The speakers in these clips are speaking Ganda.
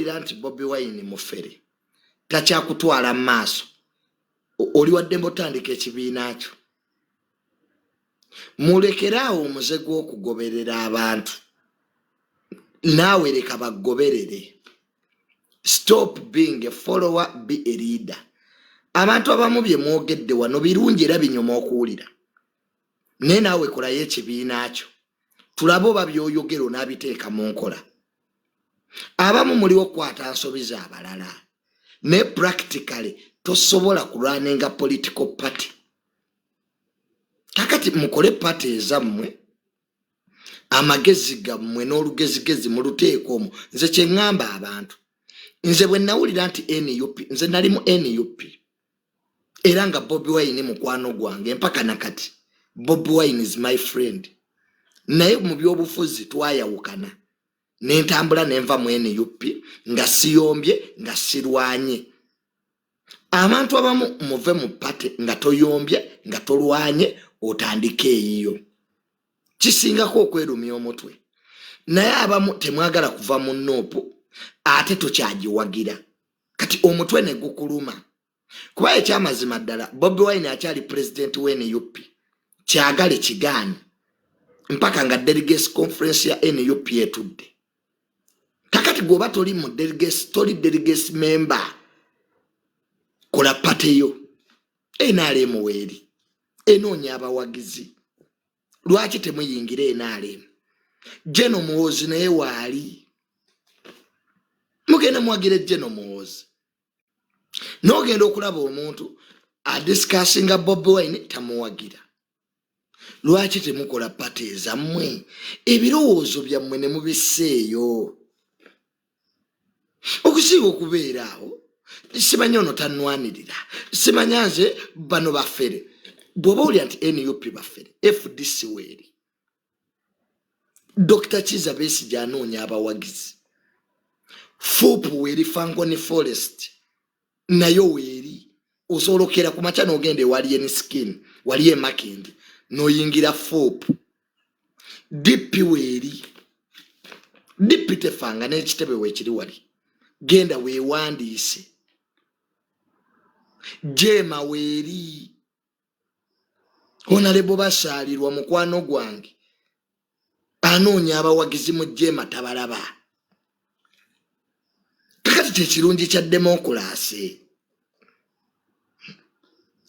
owulira nti Bobi Wine mufere, takyakutwala mu maaso, oli waddembe otandika ekibiina kyo. Mulekere awo omuze gw'okugoberera abantu, naawe leka bagoberere. Stop being a follower, be a leader. Abantu abamu bye mwogedde wano birungi era binyuma okuwulira, naye naawe kolayo ekibiina kyo, tulabe oba by'oyogera onaabiteeka mu nkola. Abamu muliwo okukwata nsobi z'abalala, naye practically tosobola kulwaninga political party. Kakati mukole party ezammwe, amagezi gammwe n'olugezigezi muluteeka omwo. Nze kye ŋŋamba abantu, nze bwe nawulira nti NUP, nze nali mu NUP era nga Bobi Wine mukwano gwange mpaka nakati. Bobi Wine is my friend, naye mu byobufuzi twayawukana, nentambula nenva mu NUP nga siyombye, nga sirwanye. Abantu abamu muve mu party nga toyombye, nga tolwanye, otandike eyiyo, kisingako okwerumya omutwe. Naye abamu temwagala kuva mu NUP, ate tokyagiwagira, kati omutwe ne gukuluma. Kuba ekyamazima ddala, Bobi Wine akyali pulezidenti wa NUP, kyagale kigaani, mpaka nga delegates conference ya NUP etudde. Kakati gwoba toli mu delegates, toli delegates member, kola party yo. NRM weeri enoonya abawagizi, lwaki temuyingira NRM? General Muhoozi naye waali, mugenda muwagire General Muhoozi. N'ogenda okulaba omuntu adiscussinga Bobi Wine, tamuwagira. Lwaki temukola party ezammwe, ebirowoozo byammwe ne mubisseeyo, okusinga okubeera awo simanya ono tanwanirira, simanya nze bano bafere? Bw'oba owulira nti NUP bafere, FDC weeri, Dr Kiza Besigye anoonya abawagizi. FUP weeri, Fangone Forest nayo weeri. Osobola okkeera ku makya n'ogenda ewali Enskin, wali emakindi, n'oyingira FUP. DP weeri, DP tefanga, n'ekitebe weekiri wali, genda weewandiise. Jeema weeri, Honorable Basaalirwa mukwano gwange anoonya abawagizi mu Jeema, tabalaba. Kakati kyekirungi kya democracy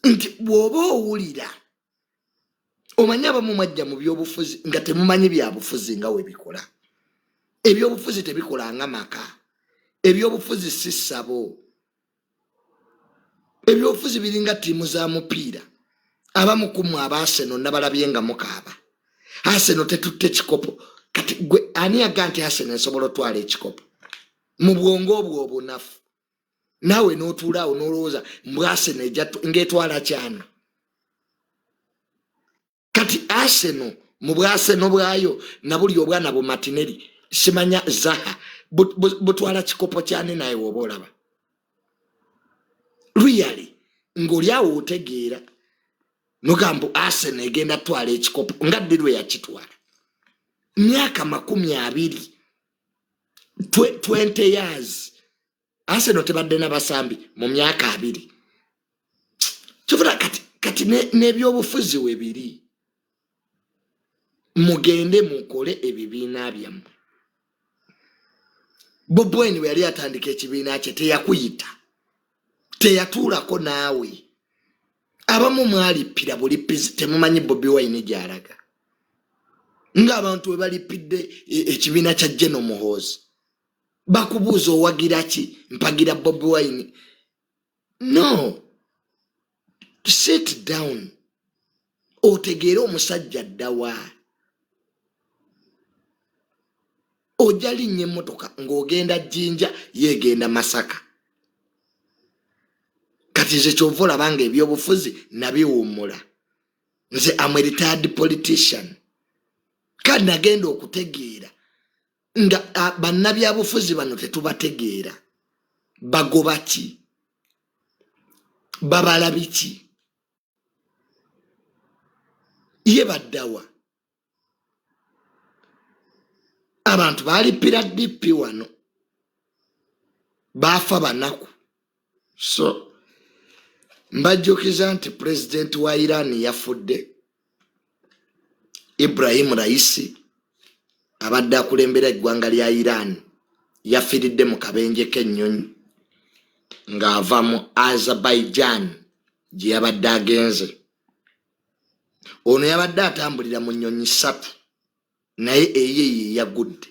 nti bw'oba owulira omanyi, abamu mwajja mu byobufuzi nga temumanyi byabufuzi nga we bikola. Ebyobufuzi tebikola nga maka, ebyobufuzi si ssabo, ebyobufuzi biringa ttiimu za mupiira. Abamu kumwe aba Arsenal nabalabye nga mukaaba, Arsenal tetutte kikopo. Kati gwe ani yaga nti Arsenal esobola otwala ekikopo? Mu bwongo obwo obunafu naawe n'otuula awo n'olowooza mbu Arsenal ng'etwala kyana. Kati Arsenal mu bwaseno bwayo nabuli obwana bu Martinelli, simanya Zaha, butwala kikopo kyani? Naye woba olaba really ng'oli awo otegeera nogamba Arsenal egenda twala ekikopo, nga ddi lwe yakitwala? Myaka 20, 20 years Arsenal tebadde n'abasambi mu myaka 20. Kivula kati n'ebyobufuzi we biri. Mugende mukole ebibiina byammwe. Bobi Wine bwe yali atandika ekibiina kye teyakuyita, teyatuulako naawe. Abamu mwalippira bulipizi, temumanyi Bobi Wine gy'alaga, ng'abantu we balipidde ekibiina kya General Muhoozi. Bakubuuza, "Owagira ki?" "Mpagira Bobi Wine." No, sit down otegeere omusajja ddawa. Ojja linnya emmotoka ng'ogenda Jjinja, yeegenda Masaka. Kati nze kyova olaba nga ebyobufuzi nabiwummula. Nze am a retired politician. Kati nagenda okutegeera nga bannabyabufuzi bano tetubategeera, bagoba ki, babala biki, ye baddawa. Abantu balipira DP wano. Baafa banaku. So mbajjukiza nti pulezidenti wa Iran yafudde, Ibrahim Raisi, abadde akulembera eggwanga lya Iran, yafiiridde mu kabenje k'ennyonyi ng'ava mu Azerbaijan gye yabadde agenze. Ono yabadde atambulira mu nnyonyi ssatu, naye eyiye ye yagudde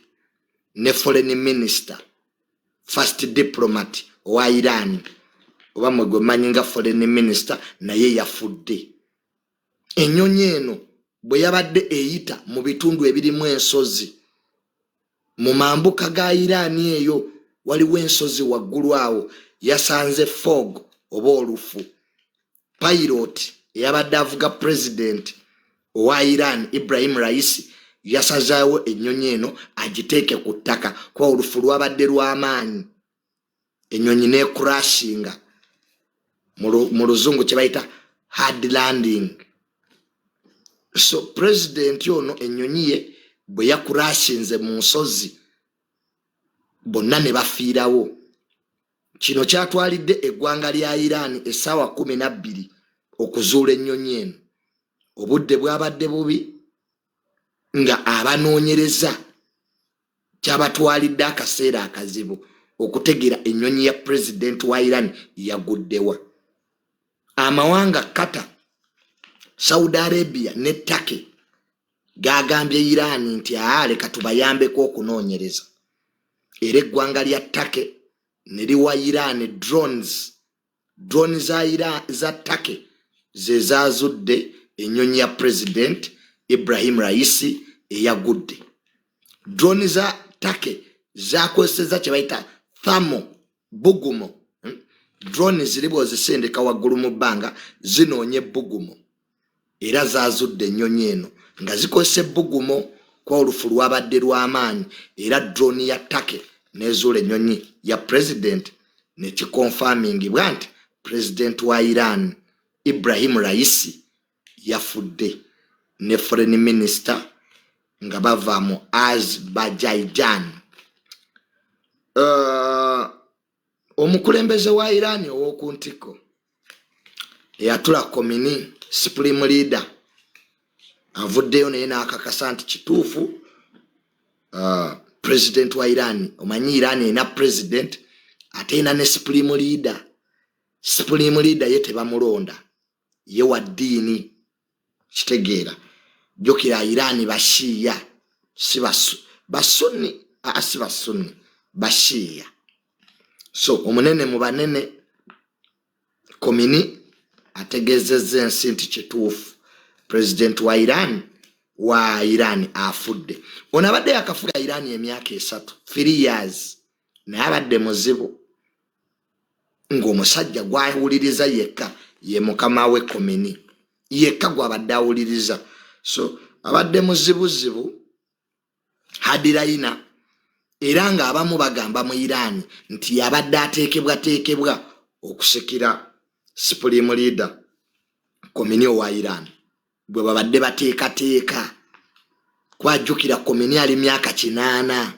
ne foreign minister, first diplomat owa Iran, oba mwe gwe manyi nga foreign minister, naye yafudde. Ennyonyi eno bwe yabadde eyita mu bitundu ebirimu ensozi mu mambuka ga Iran, eyo waliwo ensozi waggulu awo, yasanze fog oba olufu. Pilot eyabadde avuga president owa Iran, Ibrahim Raisi, yasazaawo ennyonyi eno agiteeke ku ttaka kuba olufu lwabadde lw'amaanyi. Ennyonyi necrashinga, mu luzungu kye bayita hard landing. So pulezidenti ono ennyonyi ye bwe yacrashinze mu nsozi, bonna ne bafiirawo. Kino kyatwalidde eggwanga lya Iran essaawa 12 okuzuula ennyonyi eno. Obudde bwabadde bubi, nga abanoonyereza kyabatwalidde akaseera akazibu okutegeera ennyonyi ya pulezidenti wa Iran yaguddewa. Amawanga Qatar, Saudi Arabia ne Turkey gagambye Iran nti, "Aa, leka tubayambeko okunoonyereza." Era eggwanga lya Turkey ne liwa Iran drones. Drone za Turkey ze zazudde ennyonyi ya President Ibrahim Raisi eyagudde. Drone za Turkey zakozeseza kye bayita thermal, bugumo. Drone ziri bwozisindika waggulu mu bbanga, zinoonya ebbugumo, era zazudde ennyonyi eno nga zikozesa ebbugumo kuba olufu lwabadde lw'amaanyi. Era drone ya Turkey nezuula ennyonyi ya president, nekiconfirmingibwa nti president wa Iran, Ibrahim Raisi, yafudde ne foreign minister nga bava mu Azerbaijan. Omukulembeze wa Iran ow'oku ntikko, Ayatollah Khamenei, supreme leader, avuddeyo naye n'akakasa nti kituufu, president wa Iran. Omanyi Iran erina president, ate erina ne supreme leader. Supreme leader ye tebamulonda, ye wa ddiini, kitegeera. Jjukira Iran Bashiya, si Basunni, aa, si Basunni, Bashiya. So omunene mu banene, Khamenei, ategeezezza ensi nti kituufu, president wa Iran afudde. Ono abadde yakafuga Iran emyaka 3, 3 years, naye abadde muzibu, ng'omusajja gwawuliriza yekka ye mukama we Khamenei, yekka gwabadde awuliriza. So abadde muzibuzibu, hardliner, era ng'abamu bagamba mu Iran nti yabadde ateekebwateekebwa okusikira supreme leader Khamenei owa Iran bwe babadde bateekateeka. Kwajjukira Khamenei ali myaka 80.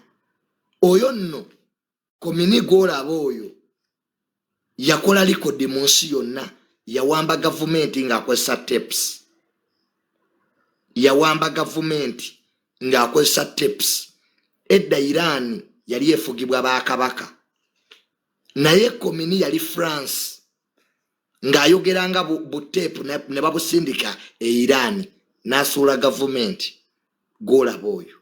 Oyo nno Khamenei gwolaba oyo yakola record mu nsi yonna. Yawamba gavumenti ng'akozesa tapes, yawamba gavumenti ng'akozesa tapes. Edda Iran yali efugibwa bakabaka, naye Khamenei yali France ng'ayogeranga bu tape ne babusindika e Iran, n'asuula gavumenti gwolaba oyo.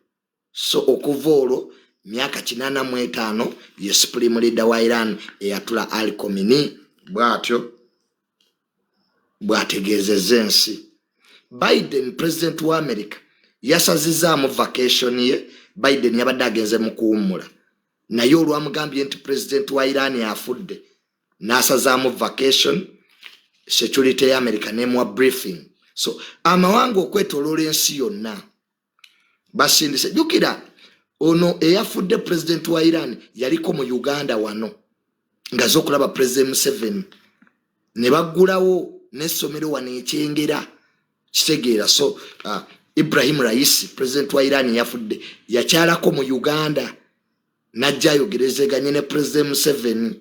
So okuva olwo myaka 85 ye supreme leader wa Iran, Ayatollah Ali Khamenei, bw'atyo bw'ategeezezza ensi. Biden, president wa America, yasazizaamu vacation ye. Biden yabadde agenze mu kuwummula, naye olwamugambye nti president wa Iran afudde, n'asazaamu vacation. Security ya America nemuwa briefing. So amawanga okwetoloola ensi yonna basindise. Jjukira ono eyafudde, president wa Iran, yaliko mu Uganda wano nga zokulaba President Museveni, ne baggulawo n'essomero wano ekyengera, kitegeera. So Ibrahim Raisi, president wa Iran yafudde, yakyalako mu Uganda. Najja ayogerezeganye ne President Museveni.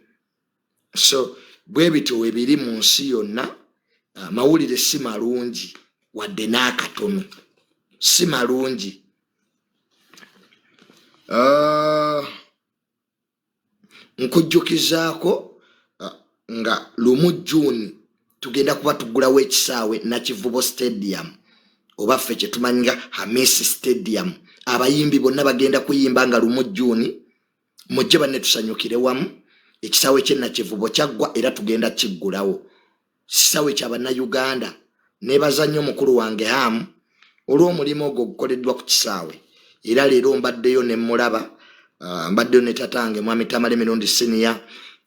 So bwe bityo webiri mu nsi yonna. Amawulire si malungi wadde n'akatono, si malungi. Nkujjukizaako nga 1 Juni tugenda kuba tuggulawo ekisaawe Nakivubo Stadium, oba ffe kyetumanyi nga Hamisi Stadium. Abayimbi bonna bagenda kuyimba nga 1 Juni. Mujje banne tusanyukire wamu. Ekisaawe kyenakivubo kyaggwa era tugenda kiggulawo, kisaawe kyabannayuganda. Nebaza nnyo omukulu wange Hamu olw'omulimu ogwo ogukoleddwa ku kisaawe. Era leero mbaddeyo ne mulaba, mbaddeyo ne tatange Mwami Tamale Mirundi Senior.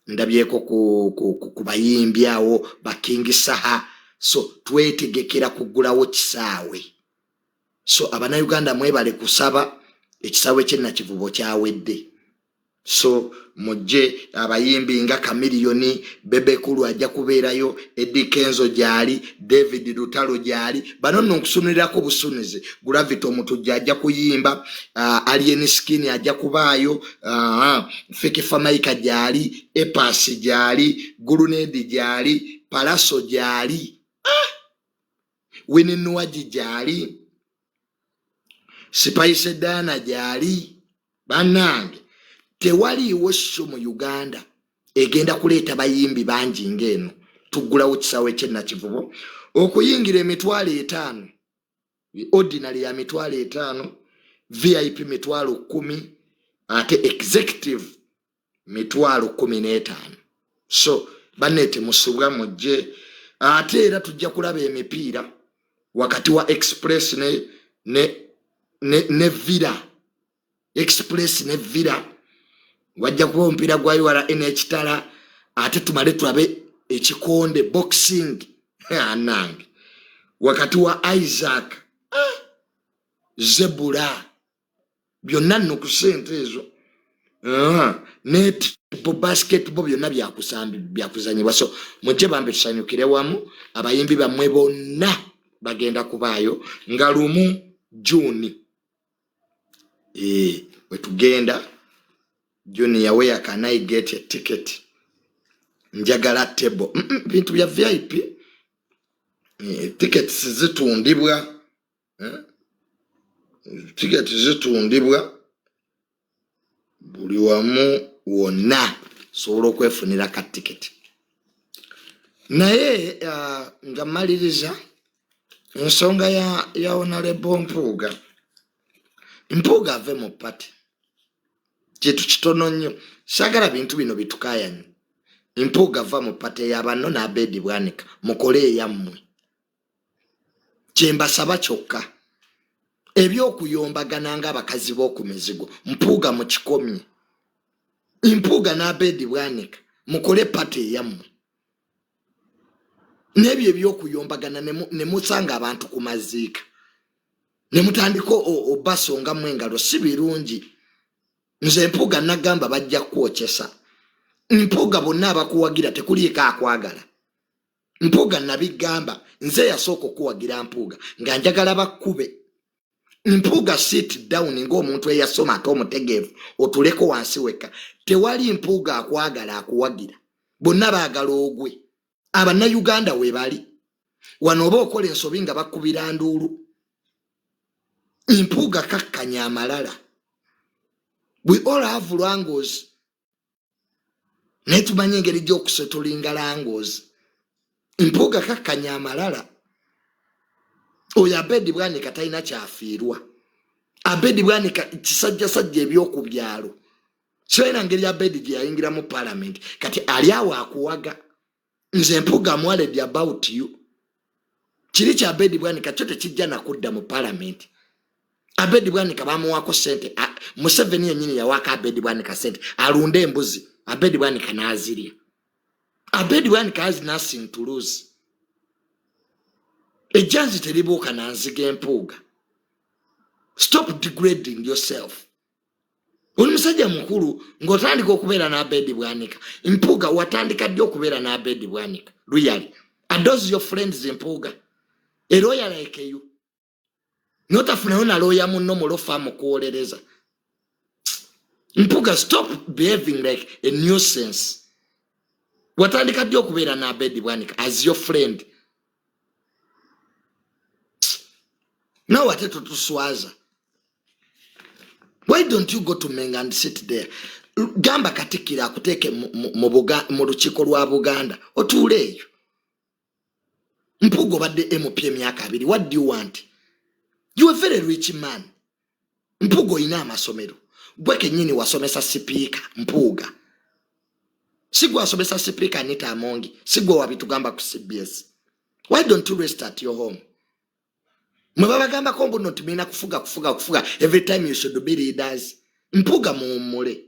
Ndabyeko ku bayimbi awo ba King Saha. So twetegekera kuggulawo kisaawe. So abannayuganda mwebale kusaba. Ekisaawe kyenakivubo kyawedde, so mujje. Abayimbi nga Kamiliyoni, Bebe Cool ajja kubeerayo, Eddy Kenzo gyali, David Lutalo gyali. Bano nno nkusunulirako busunizi. Gravity Omutujja ajja kuyimba, Alien Skin ajja kubaayo, Fik Fameica gyali, A Pass gyali, Grenade gyali, Pallaso gyali, Winnie Nwagi gyali, Spice Diana gyali. Bannange, tewaliiwo show mu Uganda egenda kuleeta bayimbi bangi ng'eno. Tuggulawo kisaawe kyenakivubo. Okuyingira 50,000, ordinary ya 50,000, VIP 10,000, ate executive 15,000. So banne, temusubwa, mujje. Ate era tujja kulaba emipiira wakati wa Express ne Villa. Express ne Villa, wajja kuba omupiira gwa URA n'Ekitala. Ate tumale tulabe ekikonde, boxing anange, wakati wa Isaac, Zebula. Byonna nno ku ssente ezo. Netball, basketball, byonna byakuzanyibwa. So mujje bambe tusanyukire wamu. Abayimbi bammwe bonna bagenda kubaayo nga 1 Juni. Wetugenda Junior, where can I get a ticket? Njagala table. Bintu bya VIP. Tickets zitundibwa, eh? Tickets zitundibwa buli wamu wonna, sobola okwefunira ka ticket. Naye nga mmaliriza ensonga ya Honorable Mpuuga, Mpuuga ave mu party. Kintu kitono nnyo, saagala bintu bino bitukayanye. Mpuuga, va mu party ey'abanno n'Abedi Bwanika, mukole eyammwe. Kyembasaba kyokka, ebyokuyombagana ng'abakazi b'oku mizigo, Mpuuga mukikomye. Mpuuga n'Abedi Bwanika, mukole party eyammwe. N'ebyo ebyokuyombagana ne musanga abantu ku maziika ne mutandika obasongamu engalo, si birungi. Nze Mpuuga nagamba bajja kwokyesa. Mpuuga, bonna abakuwagira tekuliiko akwagala. Mpuuga, nabigamba, nze yasooka okuwagira Mpuuga nga njagala bakkube. Mpuuga, sit down ng'omuntu eyasoma ate omutegeevu, otuleko wansi wekka. Tewali Mpuuga akwagala akuwagira, bonna baagala ogwe. Abannayuganda we bali wano, oba okola ensobi nga bakubira nduulu. Mpuuga, kakkanya amalala. We all have wrongs, naye tumanye engeri gy'okusettlinga wrongs. Mpuuga, kakkanya amalala. Oyo Abedi Bwanika talina kyafiirwa. Abedi Bwanika kisajjasajja ebyoku byalo, kirina ngeri Abedi gye yayingiramu Palamenti. Kati ali awo akuwaga. Nze Mpuuga am worried about you. Kiri kya Abedi Bwanika kyo tekijja nakudda mu Palamenti. Abedi Bwanika bamuwako sente. Museveni yenyini yawaako Abedi Bwanika sente alunde embuzi, Abedi Bwanika n'azirya. Abedi Bwanika has nothing to lose. Ejjanzi teribuuka nanziga. Empuuga, stop degrading yourself. Oli musajja mukulu ng'otandika okubeera n'Abedi Bwanika. Mpuuga, watandika ddi okubeera n'Abedi Bwanika? Luyali, are those your friends? Mpuuga, a lawyer like you, notafunayo na looya munno mulofa amukuwolereza. Mpuga, stop behaving like a nuisance. Watandika ddi okubeera n'Abedi Bwanika as your friend? Nawe ate totuswaza. Why don't you go to Menga and sit there? Gamba Katikkiro akuteeke mu lukiiko lwa Buganda otuule eyo. Mpuga obadde MP emyaka 2. What do you want? You are a very rich man. Mpuga olina amasomero. Gwe kennyini wasomesa sipiika Mpuuga. Si gwe wasomesa sipiika Anita Amongi. Si gwe wabitugamba ku CBS. Why don't you rest at your home? Mwe babagambako mbu nno tumina kufuga kufuga kufuga every time you should be leaders. Mpuuga muwummule.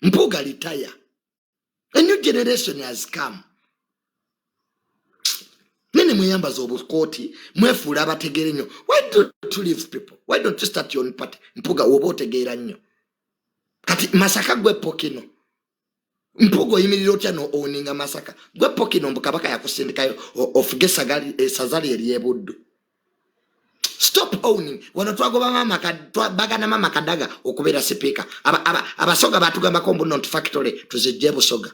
Mpuuga retire. A new generation has come. Nene mweyambaza obukooti mwefuula abategeera ennyo. Why don't you leave people? Why don't you start your own party? Mpuuga woba otegeera nnyo. Kati Masaka gwe Pokino. Mpuuga oyimirira otya no owninga Masaka? Gwe Pokino mbu Kabaka yakusindikayo ofuge esazali ery'ebuddu. Stop owning. Wano twagoba mama bagana mama Kadaga okubeera sipiika. Abasoga batugambako mbu not factory tuzijje Busoga.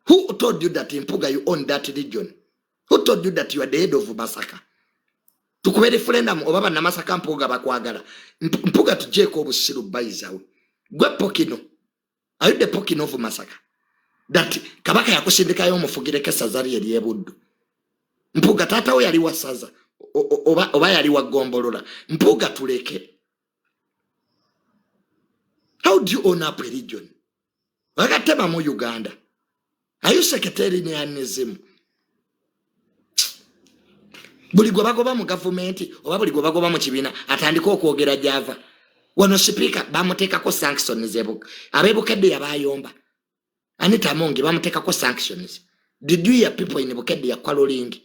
Who told you that Mpuga you own that region? Who told you that you are the head of Masaka? Tukube referendum oba bannamasaka Mpuga bakwagala. Mpuga tugyeko obusiru bayizawe. Gwe Pokino. Are you the Pokino of Masaka? That Kabaka yakusindikayo omufugireko essaza lye ery'ebuddu. Mpuga taata we yali wa ssaza oba yali wa ggombolola. Mpuga tuleke. How do you own up a region? Bagatema mu Uganda. Are you secretarianism? Buli gwe bagoba mu gavumenti oba buli gwe bagoba mu kibiina atandika okwogera gy'ava. Wano sipiika bamuteekako sanctions ab'e Bukedde yabayomba. Anita Amongi bamuteekako sanctions. Did you hear people in Bukedde quarreling?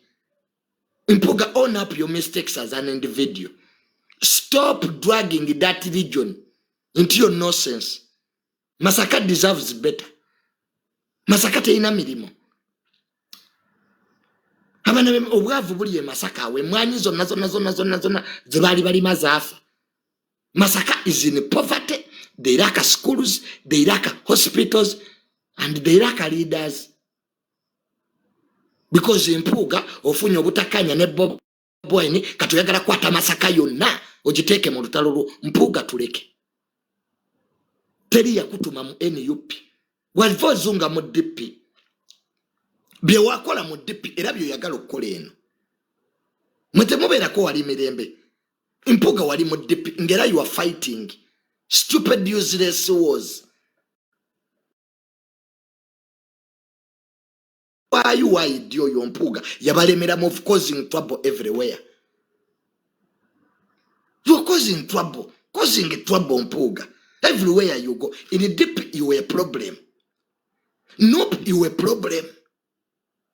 Mpuga, own up your mistakes as an individual. Stop dragging that region into your nonsense. Masaka deserves better. Masaka terina mirimu. Abaana obwavu buli e Masaka awo emmwanyi zonna zonna zonna zonna zonna ze baali balima zaafa. Masaka is in poverty. They lack schools, they lack hospitals, and they lack leaders. Because Mpuuga ofunye obutakanya ne Bobi Wine kati oyagala kwata Masaka yonna ogiteeke mu lutalo lwo. Mpuuga tuleke. Teri yakutuma mu NUP. Wava ozunga mu DP. Bye wakola mu DP era by'oyagala okukola eno. Mwe temubeerako wali mirembe. Mpuuga wali mu DP ng'era you are fighting stupid useless wars. Why why oyo Mpuuga yabalemeramu of causing trouble everywhere. You are causing trouble, causing trouble Mpuuga. Everywhere you go. In DP you were a problem. Nope, you were a problem.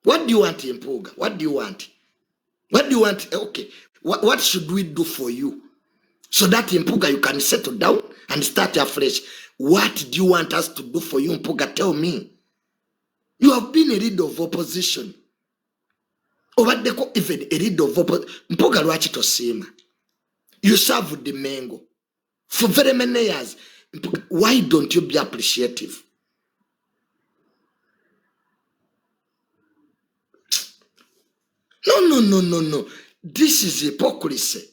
What do you want, Mpuuga? What do you want? What do you want? Okay. What should we do for you? So that Mpuuga you can settle down and start afresh. What do you want us to do for you, Mpuuga? Tell me. You have been a leader of opposition. Obaddeko even a leader of opposition. Mpuuga lwaki tosiima? You served the Mengo for very many years. Mpuuga, why don't you be appreciative? No, no, no, no, no. This is hypocrisy.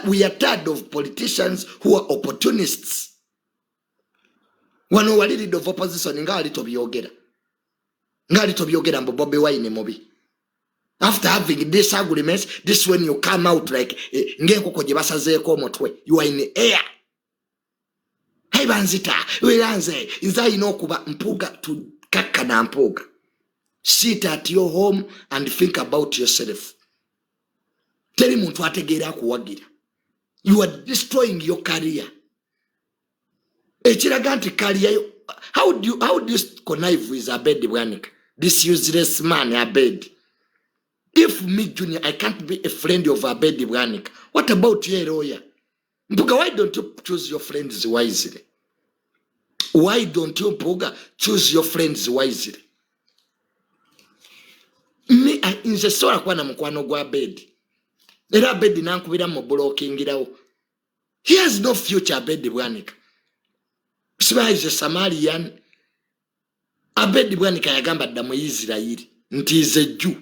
We are tired of politicians who are opportunists. Wano wali leader of opposition nga ali tobyogera. Nga ali tobyogera mbu Bobi Wine mubi. After having disagreements, this when you come out like ng'enkoko gye basazeeko omutwe, you are in the air. Hey banzita, weranze, nze alina okuba Mpuuga tukakkana Mpuuga. Sit at your home and think about yourself. Teri muntu ategeera akuwagira. You are destroying your career. Ekiraga nti career yo, how do you connive with Abed Bwanika? This useless man Abed. If me Junior, I can't be a friend of Abed Bwanika. What about you, lawyer? Mpuuga, why don't you choose your friends wisely? Why don't you, Mpuuga, choose your friends wisely? Me, nze sobola kuba na mukwano gwa Abed. Era Abedi nankubira mu blocking. He has no future, Abedi Bwanika. Siba is a Samarian. Abedi Bwanika yagamba dda mu Israeli nti is a Jew.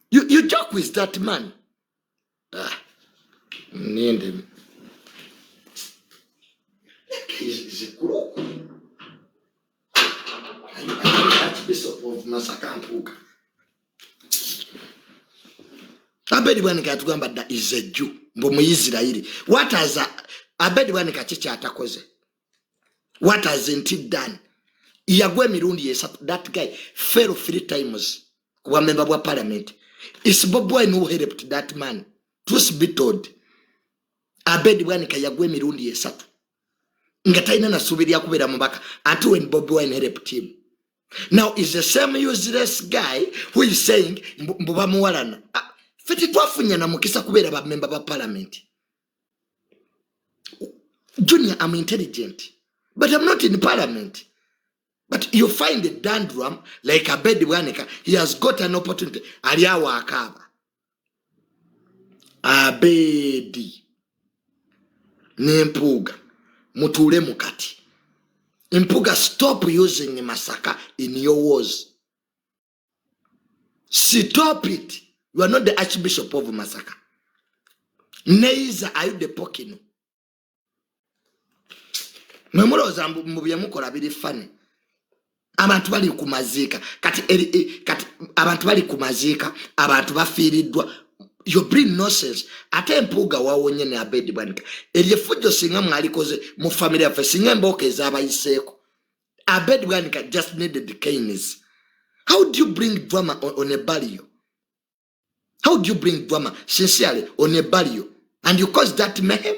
You joke with that man. Ah, ninde. Is a crook. Archbishop of Masaka Mpuuga. Abedi Bwanika yatugamba dda is a Jew. Mbu mu Israeli. What has Abedi Bwanika kikyatakoze? What hasn't he done? Yagwa emirundi esatu. That guy fell 3 times kuba member bwa parliament. It's Bobi Wine who helped that man. Truth be told, Abedi Bwanika yagwa emirundi esatu nga talina na ssuubi lya kubeera mubaka until when Bobi Wine helped him. Now is the same useless guy who is saying mbu bamuwalana. Ffe tetwafunye na mukisa kubeera ba member ba parliament. Junior, I'm intelligent, but I'm not in parliament. But you find a dandrum like Abedi Bwanika, he has got an opportunity. Ali awo akaaba. Abedi ne Mpuuga mutuule mukati. Mpuuga, stop using Masaka in your wars. Stop it. You are not the Archbishop of Masaka. Neither are you the Pokino. Mwe mulowooza mbu bye mukola biri funny. Abantu bali ku maziika. Kati kati abantu bali ku maziika, abantu bafiiriddwa. You bring nonsense. Ate Mpuuga wawonye ne Abedi Bwanika. Eryo effujjo singa mwalikoze mu family yaffe, singa embooko ezaabayiseeko. Abedi Bwanika just needed the canes. How do you bring drama on a burial? How do you bring drama sincerely on a burial? And you cause that mayhem?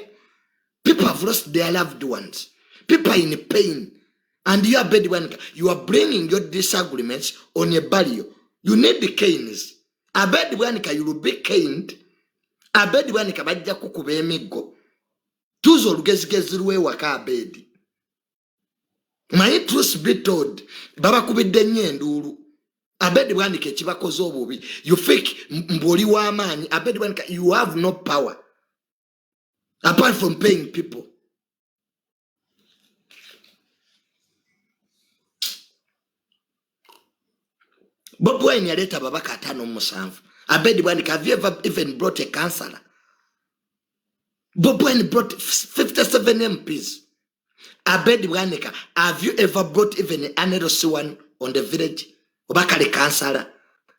People have lost their loved ones. People are in pain. And you are Abedi Bwanika, you are bringing your disagreements on a burial. You need the canes. Abedi Bwanika, you will be caned. Abedi Bwanika bajja kukuba emiggo. Tuzo olugezigezi lw'ewaka Abedi. My truth be told, babakubidde nnyo enduulu. Abedi Bwanika ekibakoze obubi. You think mbu oli w'amaanyi. Abedi Bwanika, you have no power apart from paying people. Bobi Wine yaleeta ababaka 57. Abedi Bwanika, have you ever even brought a councillor? Bobi Wine brought 57 MPs. Abedi Bwanika, have you ever brought even an LC1 on the village? Obakale councillor.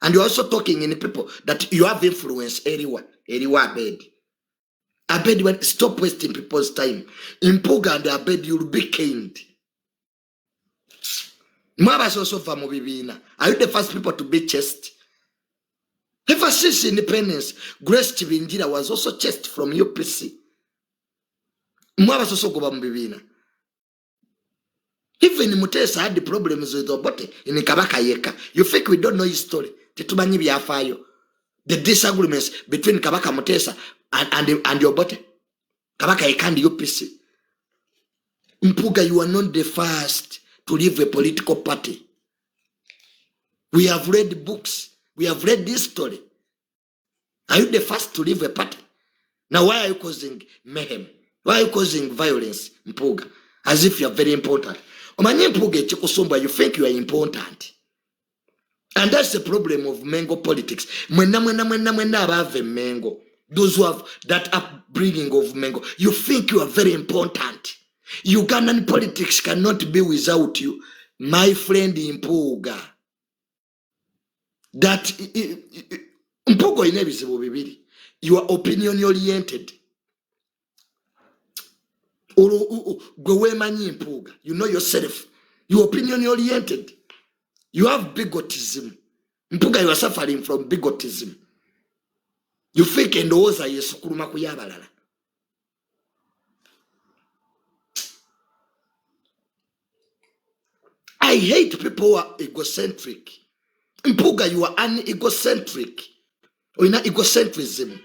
And you're also talking in people that you have influence eriwa. Eriwa Abedi. Abedi, stop wasting people's time. Mpuuga and Abedi, you'll be caned. Mwabasoose ova mu bibiina. Are you the first people to be chased? Ever since independence, Grace Kibingira was also chased from UPC. Mwabasoose okuva mu bibiina. Even Mutesa had problems with Obote in Kabaka Yeka. You think we don't know his story? Tetumanyi byafaayo. The disagreements between Kabaka Mutesa and Obote. Kabaka Yeka and UPC. Mpuuga, you are not the first to leave a political party. We have read books. We have read this story. Are you the first to leave a party? Now, why are you causing mayhem? Why are you causing violence, Mpuuga? As if you are very important. Omanyi Mpuuga ekikusumba, you think you are important. And that's the problem of Mengo politics. Mwenna, mwenna, mwenna, mwenna abaava e Mengo. Those who have that upbringing of Mengo, you think you are very important. Ugandan politics cannot be without you, my friend Mpuuga. That Mpuuga olina ebizibu bibiri. You are opinion oriented. Olwo gwe weemanyi Mpuuga. You know yourself. You are opinion oriented. You have bigotism. Mpuuga, you are suffering from bigotism. You think endowooza yesukuluma ku y'abalala. I hate people who are egocentric. Mpuuga, you are an egocentric. Olina egocentrism.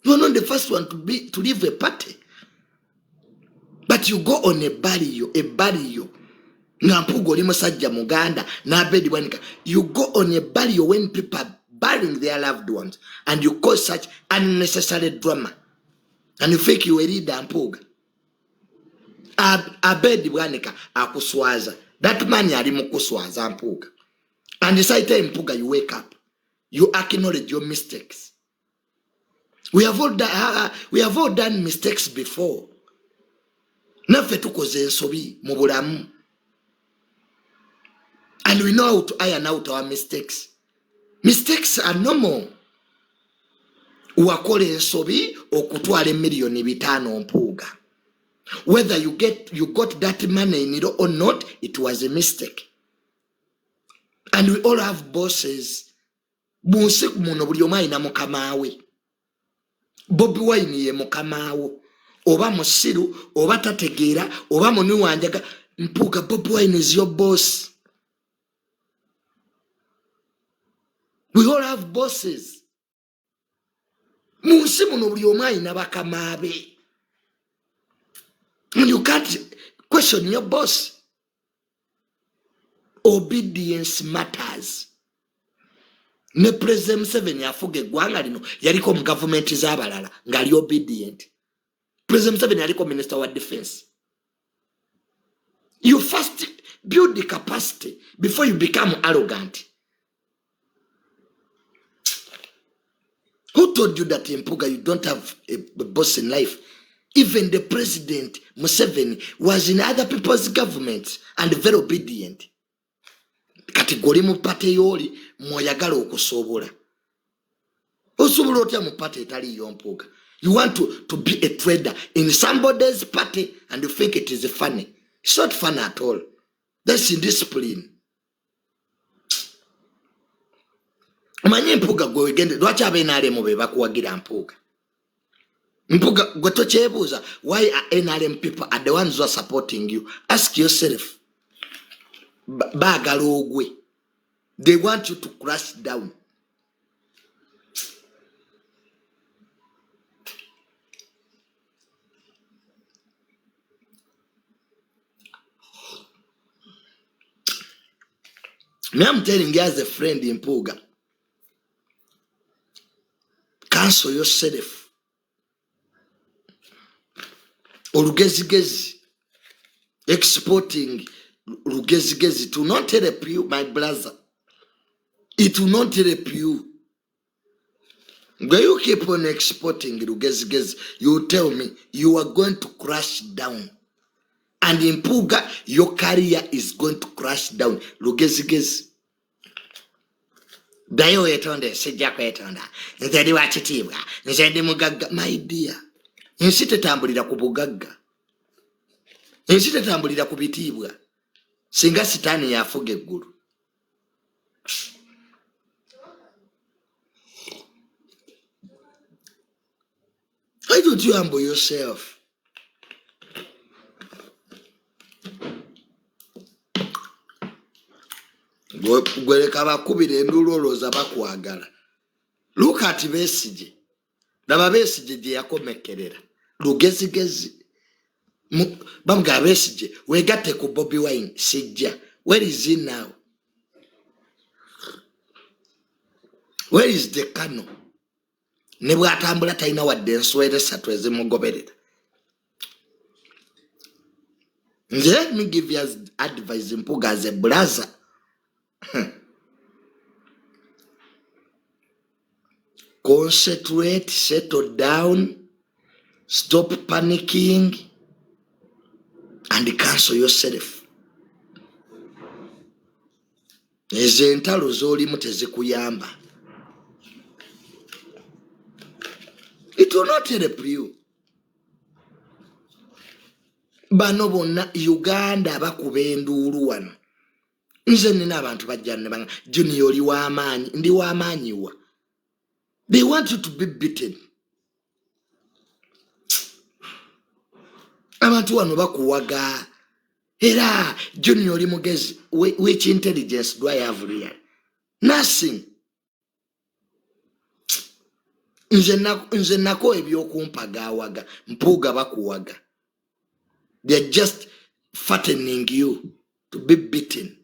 You are not the first one to leave a party. But you go on a burial, a burial. Nga Mpuuga oli musajja Muganda n'Abedi Bwanika. You go on a burial when people are burying their loved ones, and you cause such unnecessary drama, and you think you a leader. Mpuuga, Abed Bwanika akuswaza. That man ali mu kuswaza, Mpuuga. And it's high time, Mpuuga, you wake up, you acknowledge your mistakes. We have all done mistakes before. Naffe tukoze ensobi mu bulamu, and we know how to iron out our mistakes. Mistakes are normal. Wakola ensobi okutwala 5,000,000, Mpuuga. Whether you got that money in it or not, it was a mistake. And we all have bosses mu nsi muno. Buli omu alina mukamaawe. Bobi Wine ye mukamaawo, oba musiru oba tategeera oba munywi wanjaga. Mpuuga, Bobi Wine is your boss. We all have bosses mu nsi muno. Buli omu alina bakamaabe, and you can't question your boss. Obedience matters. Ne President Museveni afuga eggwanga lino yaliko mu gavumenti z'abalala ng'ali obedient. President Museveni yaliko minister wa defense. You first build the capacity before you become arrogant. Who told you that, Mpuga, you don't have a boss in life? Even the President Museveni was in other people's governments and very obedient. Kati goli mu party yooli mwoyagala okusobola, osobola otya mu party etaliyo? Mpuuga, you want to be a trader in somebody's party and you think it is funny. It's not fun at all. That's indiscipline. Omanye, Mpuuga, gwe wegende, lwaki aba NRM be bakuwagira? Mpuuga, Mpuuga, gwe tokyebuuza why are NRM people are the ones who are supporting you? Ask yourself. Baagala ogwe. They want you to crash down. Me, I'm telling you as a friend, Mpuuga, cancel yourself. Olugezigezi, exporting lugezigezi to not help you, my brother. It will not help you. When you keep on exporting lugezigezi, you tell me, you are going to crash down. And Mpuuga, your career is going to crash down. Lugezigezi, ddayo weetonde. Sijja kwetonda, nze ndi wakitiibwa, nze ndi mugagga. My dear, ensi tetambulira ku bugagga, ensi tetambulira ku bitiibwa. Singa Sitaani yafuga eggulu. Why don't you humble yourself? Gwereka bakubira enduulu, olowooza bakwagala. Look at Besigye. Laba Besigye gye yakomekerera. Lugezigezi. Bamugamba, Besigye, wegatte ku Bobi Wine. Sijja. Where is he now? Where is the kano? Ne bw'atambula talina wadde enswera esatu ezimugoberera. Nze, let me give you advice, Mpuga, as a brother. Concentrate, settle down, stop panicking and cancel yourself. Ezo entalo z'olimu tezikuyamba. It will not help you. Bano bonna Uganda bakuba enduulu wano. Nze nina abantu bajja ne banga, "Junior, oli w'amaanyi." Ndi w'amaanyi wa? They want you to be beaten. Abantu wano bakuwaga era, "Junior, oli mugezi." Which intelligence do I have? Real nothing. Nze nako ebyokumpagaawaga. Mpuuga, bakuwaga. They are just fattening you to be beaten,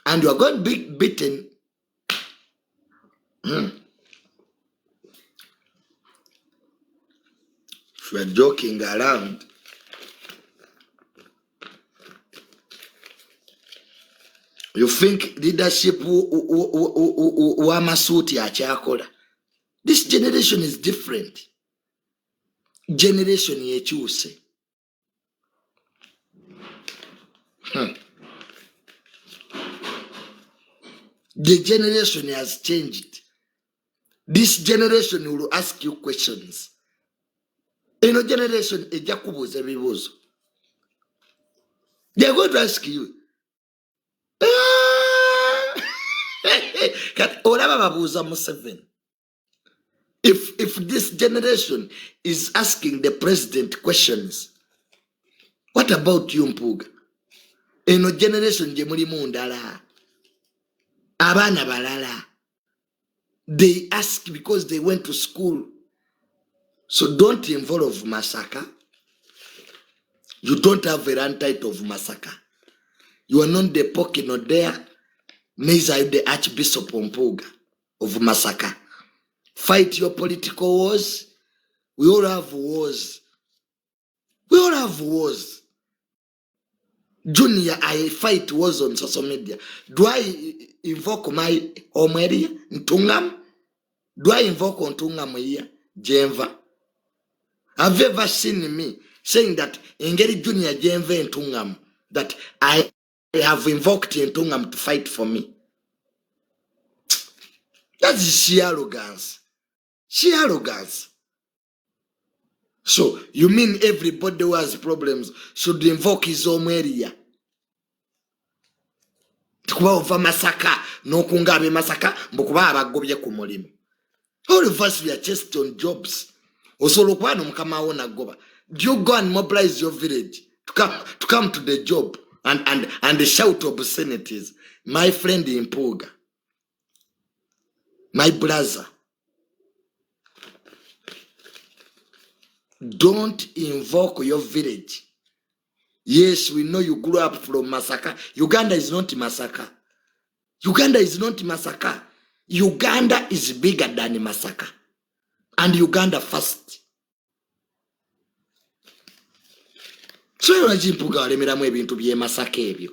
and you are going to be beaten. If you are joking around, you think leadership w'amasuuti akyakola. This generation is different. Generation yekyuse. The generation has changed. This generation will ask you questions. Eno generation ejja kubuuza ebibuuzo. They are going to ask you. Kati olaba babuuza Museveni. If this generation is asking the president questions, what about you, Mpuuga? Eno generation gye mulimu ndala. Abaana balala. They ask because they went to school. So don't involve Masaka. You don't have a land title of Masaka. You are not the Pokino there, neither are you the Archbishop Mpuuga of Masaka. Fight your political wars. We all have wars. We all have wars. Junior, I fight wars on social media. Do I invoke my home area? Ntungam? Do I invoke Ntungam here? Jenva? Have you ever seen me saying that Engeri Junior Jenva Ntungam, that I have invoked Ntungam to fight for me? That is sheer arrogance. Sheer arrogance. So you mean everybody who has problems should invoke his own area? Kuba ova Masaka n'okunga ab'e Masaka mbu kuba abagobye ku mulimu. All of us, we are chased on jobs. Osobola okuba no mukama wo n'agoba. Do you go and mobilize your village to come to the job and shout obscenities? My friend Mpuuga, my brother, don't invoke your village. Yes, we know you grew up from Masaka. Uganda is not Masaka. Uganda is not Masaka. Uganda is bigger than Masaka. And Uganda first. So lwaki Mpuuga walemeramu ebintu by'e Masaka ebyo?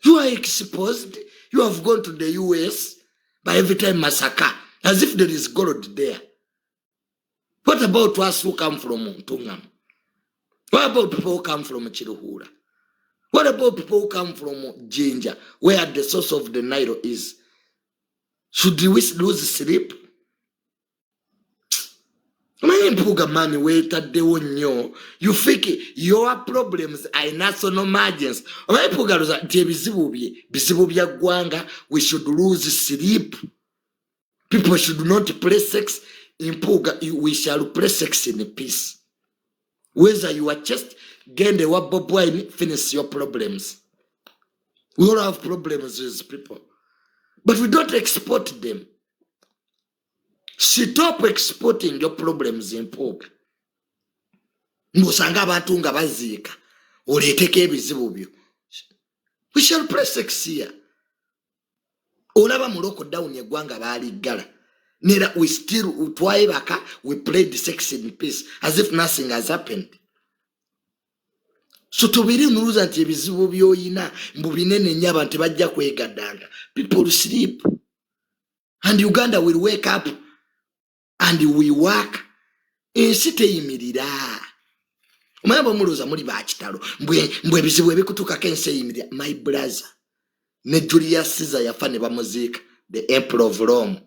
You are exposed. You have gone to the US, but every time Masaka, as if there is gold there. What about us who come from Ntungam? What about people who come from Kiruhura? What about people who come from Jinja, where the source of the Nile is? Should we lose sleep? Omanyi Mpuuga mani weetaddewo nnyo. You think your problems are national emergency. Omanyi Mpuuga looza nti ebizibu bye bizibu bya ggwanga. We should lose sleep. People should not play sex. Mpuuga, we shall play sex in peace. Whether you are just genda ewa Bobi Wine, finish your problems. We all have problems with people, but we don't export them. Stop exporting your problems, Mpuuga. Ng'osanga abantu nga baziika oleeteko ebizibu byo. We shall play sex here. Olaba mu lockdown eggwanga baaliggala. Nera we still twayebaka, we played sex in peace as if nothing has happened. So tubeere nuluza nti ebizibu by'oyina mbu binene nnyo abantu tebajja kwegaddanga. People sleep. And Uganda will wake up and we work. Ensi teyimirira. Omanyi bwe mulowooza muli bakitalo mbwe ebizibu ebikutuukako ensi eyimirira. My brother, ne Julius Caesar yafa ne bamuziika, the emperor of Rome.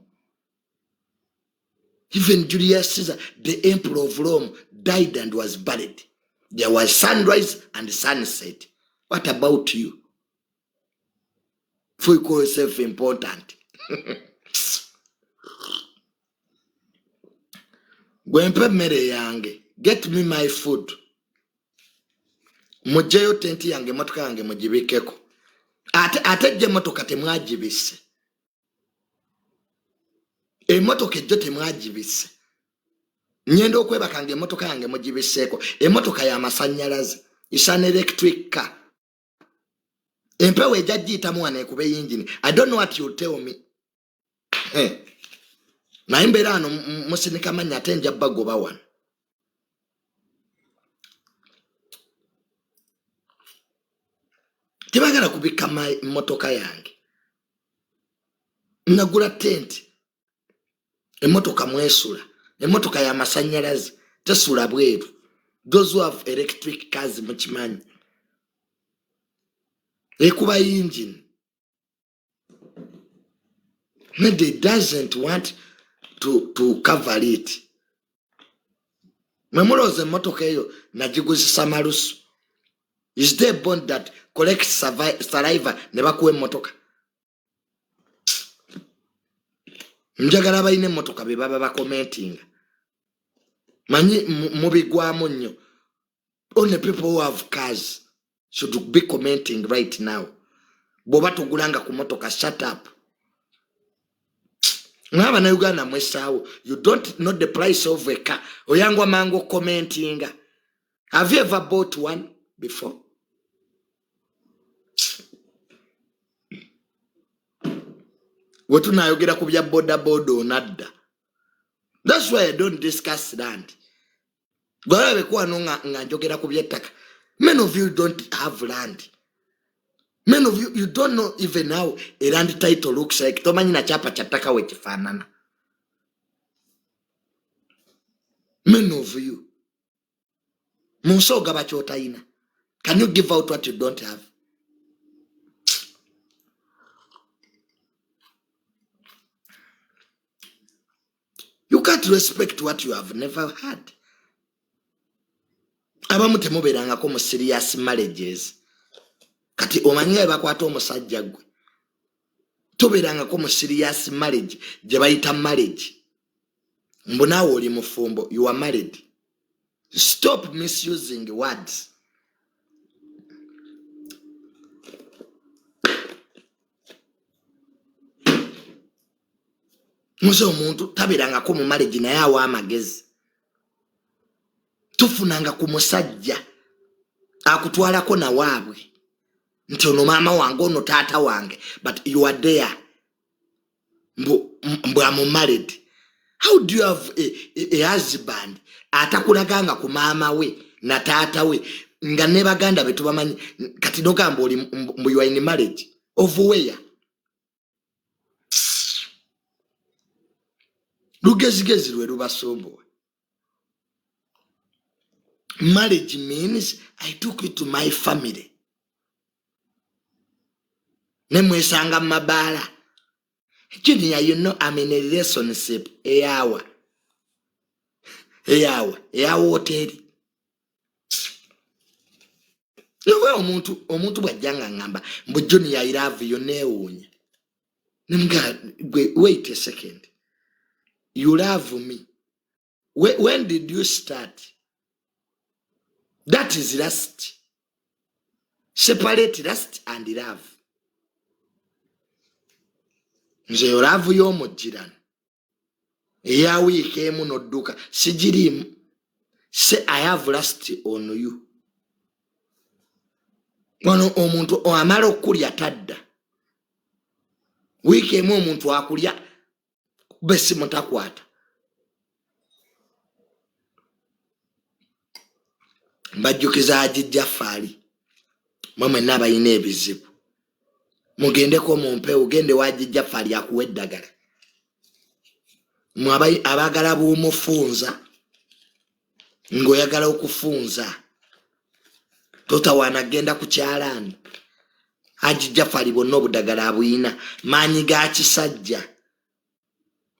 Even Julius Caesar, the emperor of Rome, died and was buried. There was sunrise and sunset. What about you? For you call yourself important. Gwe mpa emmere yange. Get me my food. Muggyeyo tenti yange, emmotoka yange mugibikeko. Ate ejjo emmotoka temwagibisse. Emmotoka ejjo temwagibisse. Ngenda okwebaka nga emmotoka yange mugibisseeko. Emmotoka y'amasannyalaze. It's an electric car. Empewo ejja giyitamu wano ekuba eyingini. I don't know what you tell me. Naye mbeera ano musinika mannya ate nja bagoba wano. Tebagala kubikka mmotoka yange. Nagula tenti, emmotoka mwesula, emmotoka y'amasannyalaze tesula bweru. Those who have electric cars mukimanyi, ekuba yingini. They doesn't want to cover it. Mwe mulowooza emmotoka eyo nagiguzisa malusu? Is there a bond that collects saliva ne bakuwa emmotoka? Njagala abalina emmotoka be baba bakomentinga, manyi mubigwamu nnyo. Only people who have cars should be commenting right now. Bw'oba togulanga ku motoka, shut up. Mwaba na Uganda mwesaawo, you don't know the price of a car, oyangwa mangu commentinga. Have you ever bought one before? Wetunayogera ku bya boda boda onadda. That's why I don't discuss land. Gwalabe kwano nga njogera ku by'ettaka. Many of you don't have land. Many of you, you don't know even how a land title looks like. Tomanyi na kyapa kya ttaka we kifaanana. Many of you. Mu nsi ogaba ky'otayina. Can you give out what you don't have? You can't respect what you have never had. Abamu temubeerangako mu serious marriages. Kati omanyi nga bakwata omusajja gwe. Tobeerangako mu serious marriage gye bayita marriage. Mbu naawe oli mufumbo, you are married. Stop misusing words. Muze omuntu tabeerangako mu marriage naye awa amagezi. Tufunanga ku musajja akutwalako nawaabwe nti ono maama wange, ono taata wange, but you are there mbu am married. How do you have a husband atakulaganga ku maama we na taata we nga ne baganda be tubamanyi? Kati nogamba oli mbu you are in marriage of where? Lugezigezi lwe lubasumbuwa. Marriage means I took you to my family. Ne mwesanga mu mabaala. Junior, you know I'm in a relationship. Eyawa. Eyawa. Eyawa hoteli. Ewe omuntu bw'ajja nga ngamba mbu Junior I love you, neewuunya. Nemugamba, wait a second. You love me. When did you start? That is lust. Separate lust and love. Nze love y'omujjirano eya wiiki emu n'odduka sigiriimu. Say I have lust on you. Wano omuntu amala okulya tadda. Wiiki emu omuntu akulya kuba essimu takwata. Mbajjukiza Haji Jafari, mwe mwenna abalina ebizibu mugendeko mu mpewo, gende wa Haji Jafari akuwa eddagala. Mwe abaagala bw'omufunza ng'oyagala okufunza totawaana genda ku kyalaani. Haji Jafari bwonna obuddagala abuyina, maanyi ga kisajja.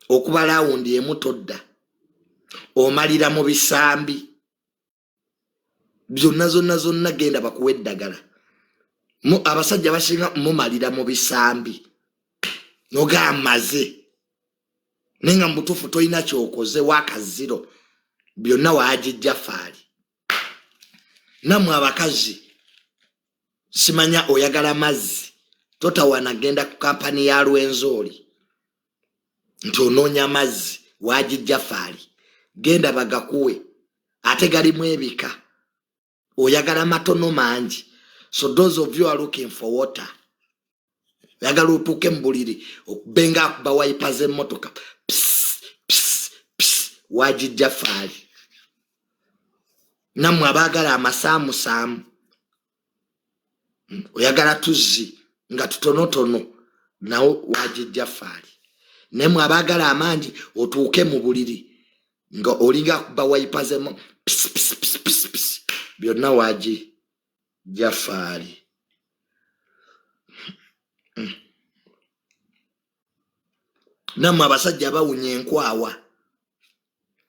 Okuba laawundi emu todda, omalira mu bisambi byonna zonna zonna, genda bakuwa eddagala. Abasajja basinga mumalira mu bisambi nogamaze, naye nga mu butuufu tolina kyokoze waakaziro byonna wa Haji Jafari. Nammwe abakazi simanya oyagala mazzi, totawaana genda ku kampani ya Rwenzori nti onoonya mazzi wa Haji Jafari, genda bagakuwe, ate galimu ebika, oyagala matono mangi. So those of you are looking for water, Oyagala otuuke mu buliri okubenga akuba wayipa z'emmotoka, wagijja faali. Nammwe abaagala amasaamusaamu, oyagala tuzzi nga tutonotono, nawo wagijja faali. Naye mwe abaagala amangi, otuuke mu buliri nga olinga akuba wayipa z'emmo pss, byonna wagijja faali. Nammwe abasajja bawunya enkwawa,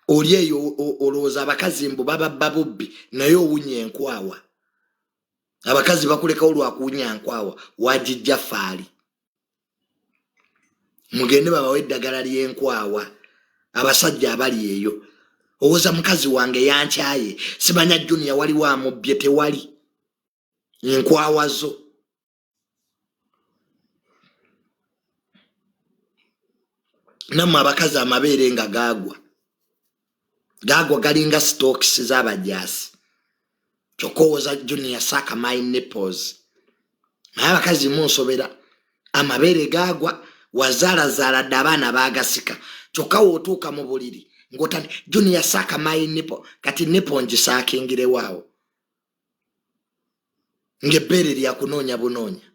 oli eyo olowooza abakazi mbu bababba bubbi, naye owunya enkwawa. Abakazi bakulekawo lwakuwunya nkwawa, wagijja faali. Mugende babawe eddagala ly'enkwawa. Abasajja abali eyo, owoza mukazi wange yankyaye, simanya Junior waliwo amubbye, tewali, enkwawa zo. Nammwe abakazi amabeere nga gaagwa gaagwa, galinga sitookisi z'abajaasi, kyokka owoza Junior suck my nipples. Naye abakazi munsobera, amabeere gaagwa, wazaalazaala dde abaana baagasika, kyokka wootuuka mu buliri ng'otandi Junior suck my nipple. Kati nipple ngisaakingirewo ng'ebbeere lyakunoonya bunoonya.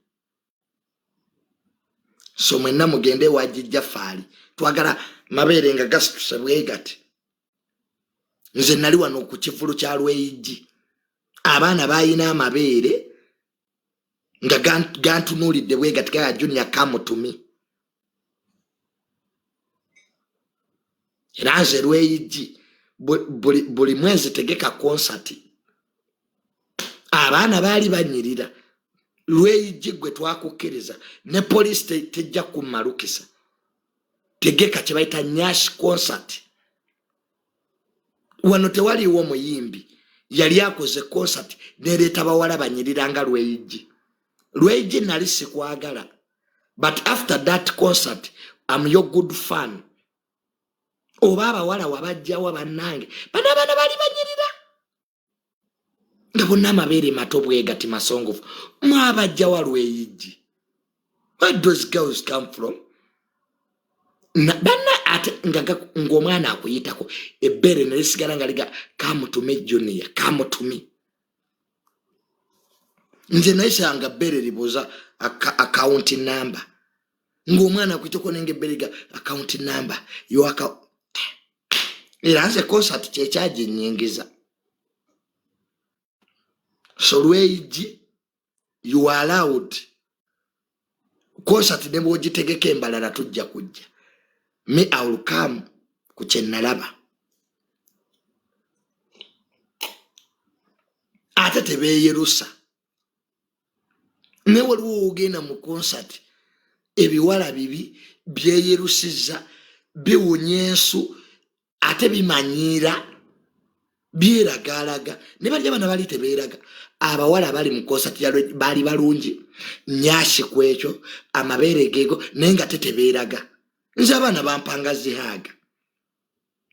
So mwenna mugende wagijja faali, twagala mabeere nga gasituse bwe gati. Nze nali wano ku kivulu kya Lweyigi, abaana balina amabeere nga gantunuulidde bwe gati, gaga Junior kamutumi. Era nze Lweyigi buli mwezi tegeka konsati, abaana baali banyirira. Lweyigi gwe twakukkiriza ne poliisi tejja kummalukisa. Tegeka kye bayita nyash concert. Wano tewaliiwo muyimbi yali akoze concert nereeta bawala banyirira nga Lweyigi. Lweyigi, nali sikwagala, but after that concert am your good fan. Oba abawala wabajjawa? Bannange, bano abaana bali banyirira nga bonna amabeere mato bwegati masongovu, mwabajjawa Lweyigi? Where those girls come from? Banna, ate ng'omwana akuyitako ebbeere ne lisigala nga liga kamutume Junior kamutumi. Nze nayisanga bbeere libuuza account number, ng'omwana akuyitako nenga ebbeere liga account number yoaka. Era nze concert kyekyaginyingiza. So Lweyigi, you are allowed concert ne bwogitegeka embalala, tujja kujja. Me, I will come ku kyenalaba. Ate tebeeyerusa, ne waliwo ogenda mu concert, ebiwala bibi byeyerusizza, biwunya ensu, ate bimanyiira, byeragalaga. Ne bali abaana bali tebeeraga. Abawala bali mu concert baali balungi nyashi ku ekyo amabeere geego, naye nga tetebeeraga. Nze abaana bampanga zihaaga,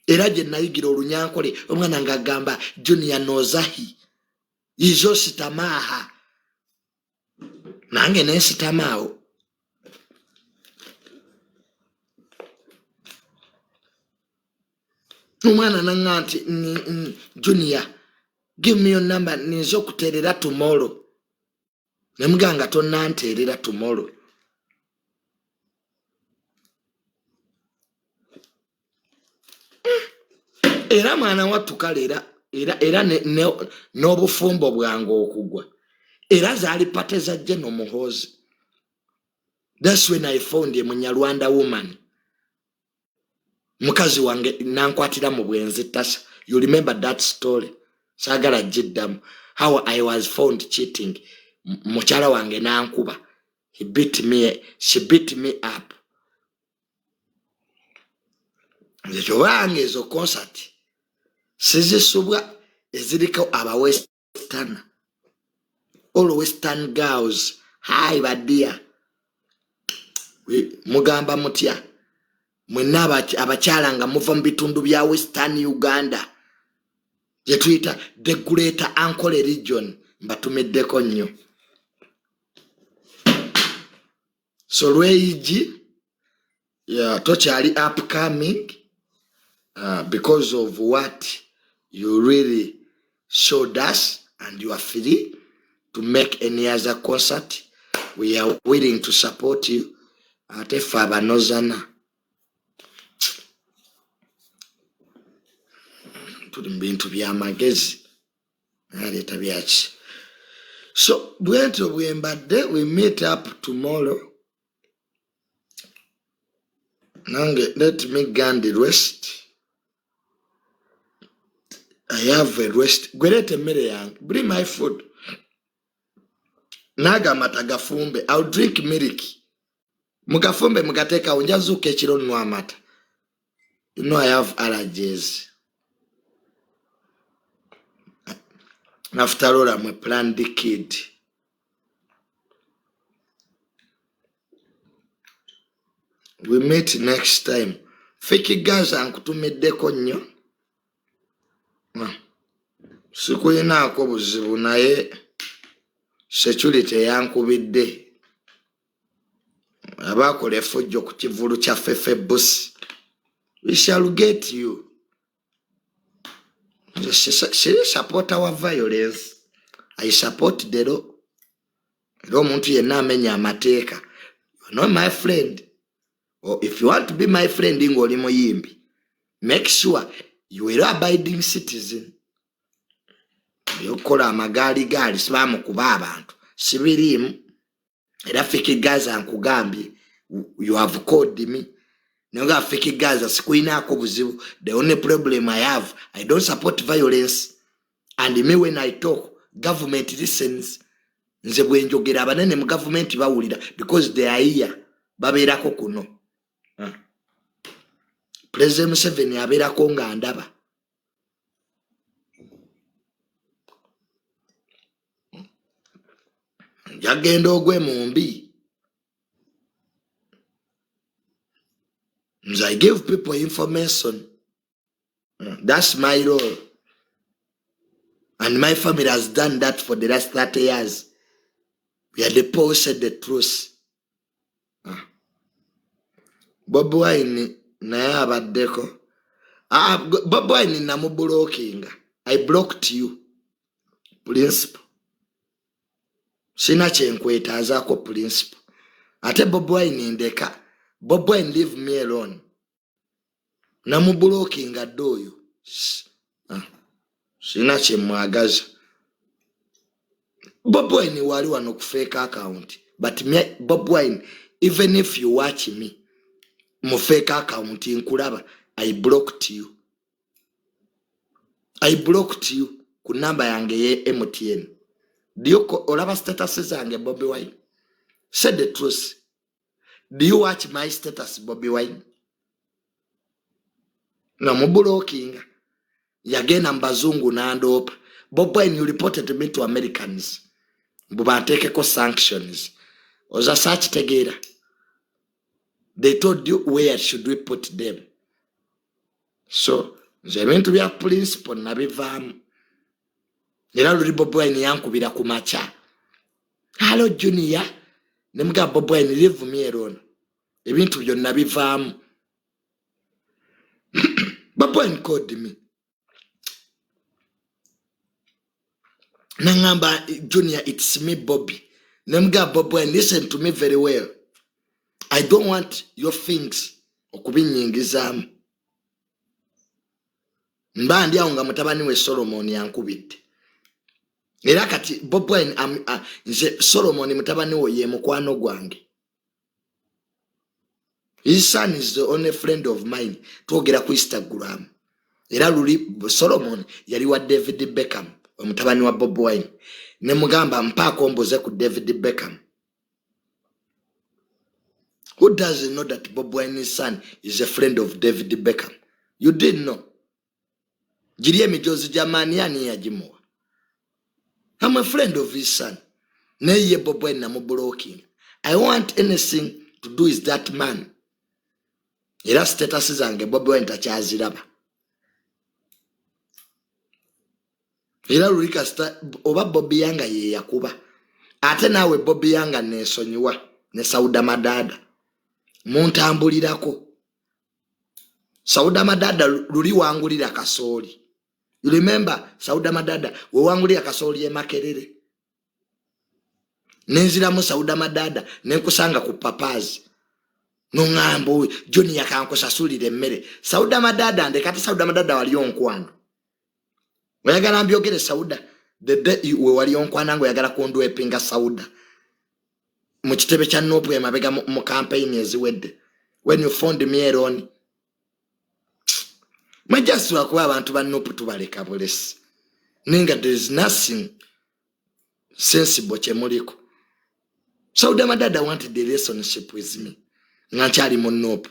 era gye nayigira olunyankole. Omwana ng'agamba Junior nozahi izo sitamaaha, nange nensitamaawo. Omwana naŋŋa nti, "Junior, give me your number, ninza okuteerera tomorrow." Nemugaa nga tonnanteerera tomorrow. Era mwana wattu, kale era n'obufumbo bwange okugwa, era zaali party za General Muhoozi. That's when I found a Munyarwanda woman, mukazi wange nankwatira mu bwenzi. Tasha, you remember that story, saagala giddamu, how I was found cheating. Mukyala wange nankuba, he beat me, she beat me up. Nze kyobanga ezo concert sizisubwa eziriko abawestern, all western girls. Hi badia, mugamba mutya mwenna abakyala nga muva mu bitundu bya Western Uganda, gyetuyita the Greater Ankole region? Mbatumiddeko nnyo. So Lweigi, yeah, tokyali upcoming because of what you really showed us, and you are free to make any other concert. We are willing to support you. Ate ffe abanozana tuli mu bintu by'amagezi, aleeta byaki. So bwentyo bwe mbadde. We meet up tomorrow. Nange let me go and rest. I have a rest. Gwe leeta emmere yange, bring my food. Naaga amata gafumbe, I'll drink milk. Mugafumbe mugateekawo, njazuuka ekiro nnwa amata. You know I have allergies. After all, I'm a planned kid. We meet next time. Fiki Gaza nkutumiddeko nnyo. Sikulinaako buzibu, naye security yankubidde abakola effujjo ku kivulu kya Fefe Busi. We shall get you. Siri supporter wa violence, I support the law. Era omuntu yenna amenya amateeka, you are not my friend. Or if you want to be my friend ng'oli muyimbi, make sure you are abiding citizen. Ebyokukola amagaali gaali sibamukuba abantu sibiriimu. Era Fiki Gaza nkugambye, you have called me, naye nga Fiki Gaza sikulinaako buzibu. The only problem I have, I don't support violence, and me when I talk, government listens. Nze bwe njogera abanene mu gavumenti bawulira because they are here, babeerako kuno. President Museveni abeerako nga ndaba. Njagenda ogwe mu mbi. Nze I give people information. That's my role, and my family has done that for the last 30 years. We are the poor who said the truth. Bobi Wine naye abaddeko. Bobi Wine namublockinga. I blocked you, principal. Sina kyenkwetaazaako, principal. Ate Bobi Wine ndeka. Bobi Wine, leave me alone. Namublockinga dde oyo. Sina kyemwagaza. Bobi Wine wali wano ku fake account, but me, Bobi Wine, even if you watch me mu fake account nkulaba. I blocked you, I blocked you ku namba yange ye MTN. Do you olaba status zange, Bobi Wine? Say the truth, do you watch my status, Bobi Wine? Namublockinga. Yagenda mu bazungu n'andoopa. Bobi Wine, you reported me to Americans mbu banteekeko sanctions. Oza saakitegeera. They told you where should we put them. So nze ebintu bya principle nabivaamu. Era luli Bobi Wine yankubira ku makya, "Hello Junior," nemugamba, "Bobi Wine, leave me alone." Ebintu byonna bivaamu. Bobi Wine called me naŋŋamba, "Junior, it's me, Bobby." Nemugamba, "Bobi Wine, listen to me very well. I don't want your things okubinyingizaamu." Mba ndi awo nga mutabani we Solomon yankubidde. Era kati Bobi Wine, nze Solomon mutabani we ye mukwano gwange. His son is the only friend of mine. Twogera ku Instagram. Era luli Solomon yali wa David Beckham, omutabani wa Bobi Wine, ne mugamba, "Mpaako mbuze ku David Beckham." Who doesn't know that Bobi Wine's son is a friend of David Beckham? You didn't know. Giri emijoozi gya maani ani yagimuwa? I'm a friend of his son. Naye ye Bobi Wine namublocking. I want anything to do is that man. Era status zange Bobi Wine takyaziraba. Era luli kasita oba Bobi Yanga ye yakuba. Ate naawe Bobi Yanga neesonyiwa. Ne Sauda Madada muntambulirako. Sauda Madada luli wangulira kasooli. You remember, Sauda Madada, wewangulira kasooli e Makerere? Nenziramu, Sauda Madada, nenkusanga ku Papazi, noŋŋamba, "Owe Joni, yakankusasulira emmere." Sauda Madada, nde kati Sauda Madada wali onkwano, oyagala mbyogere? Sauda, the day we wali onkwana nga oyagala kundwepinga, Sauda, mu kitebe kya NUP emabega mu campaign eziwedde, when you found me alone. Mwejasula kuba abantu ba NUP tubaleka bulesi, nenga there is nothing sensible kyemuliko. Sauda Madada wanted the relationship with me nga nkyali mu NUP,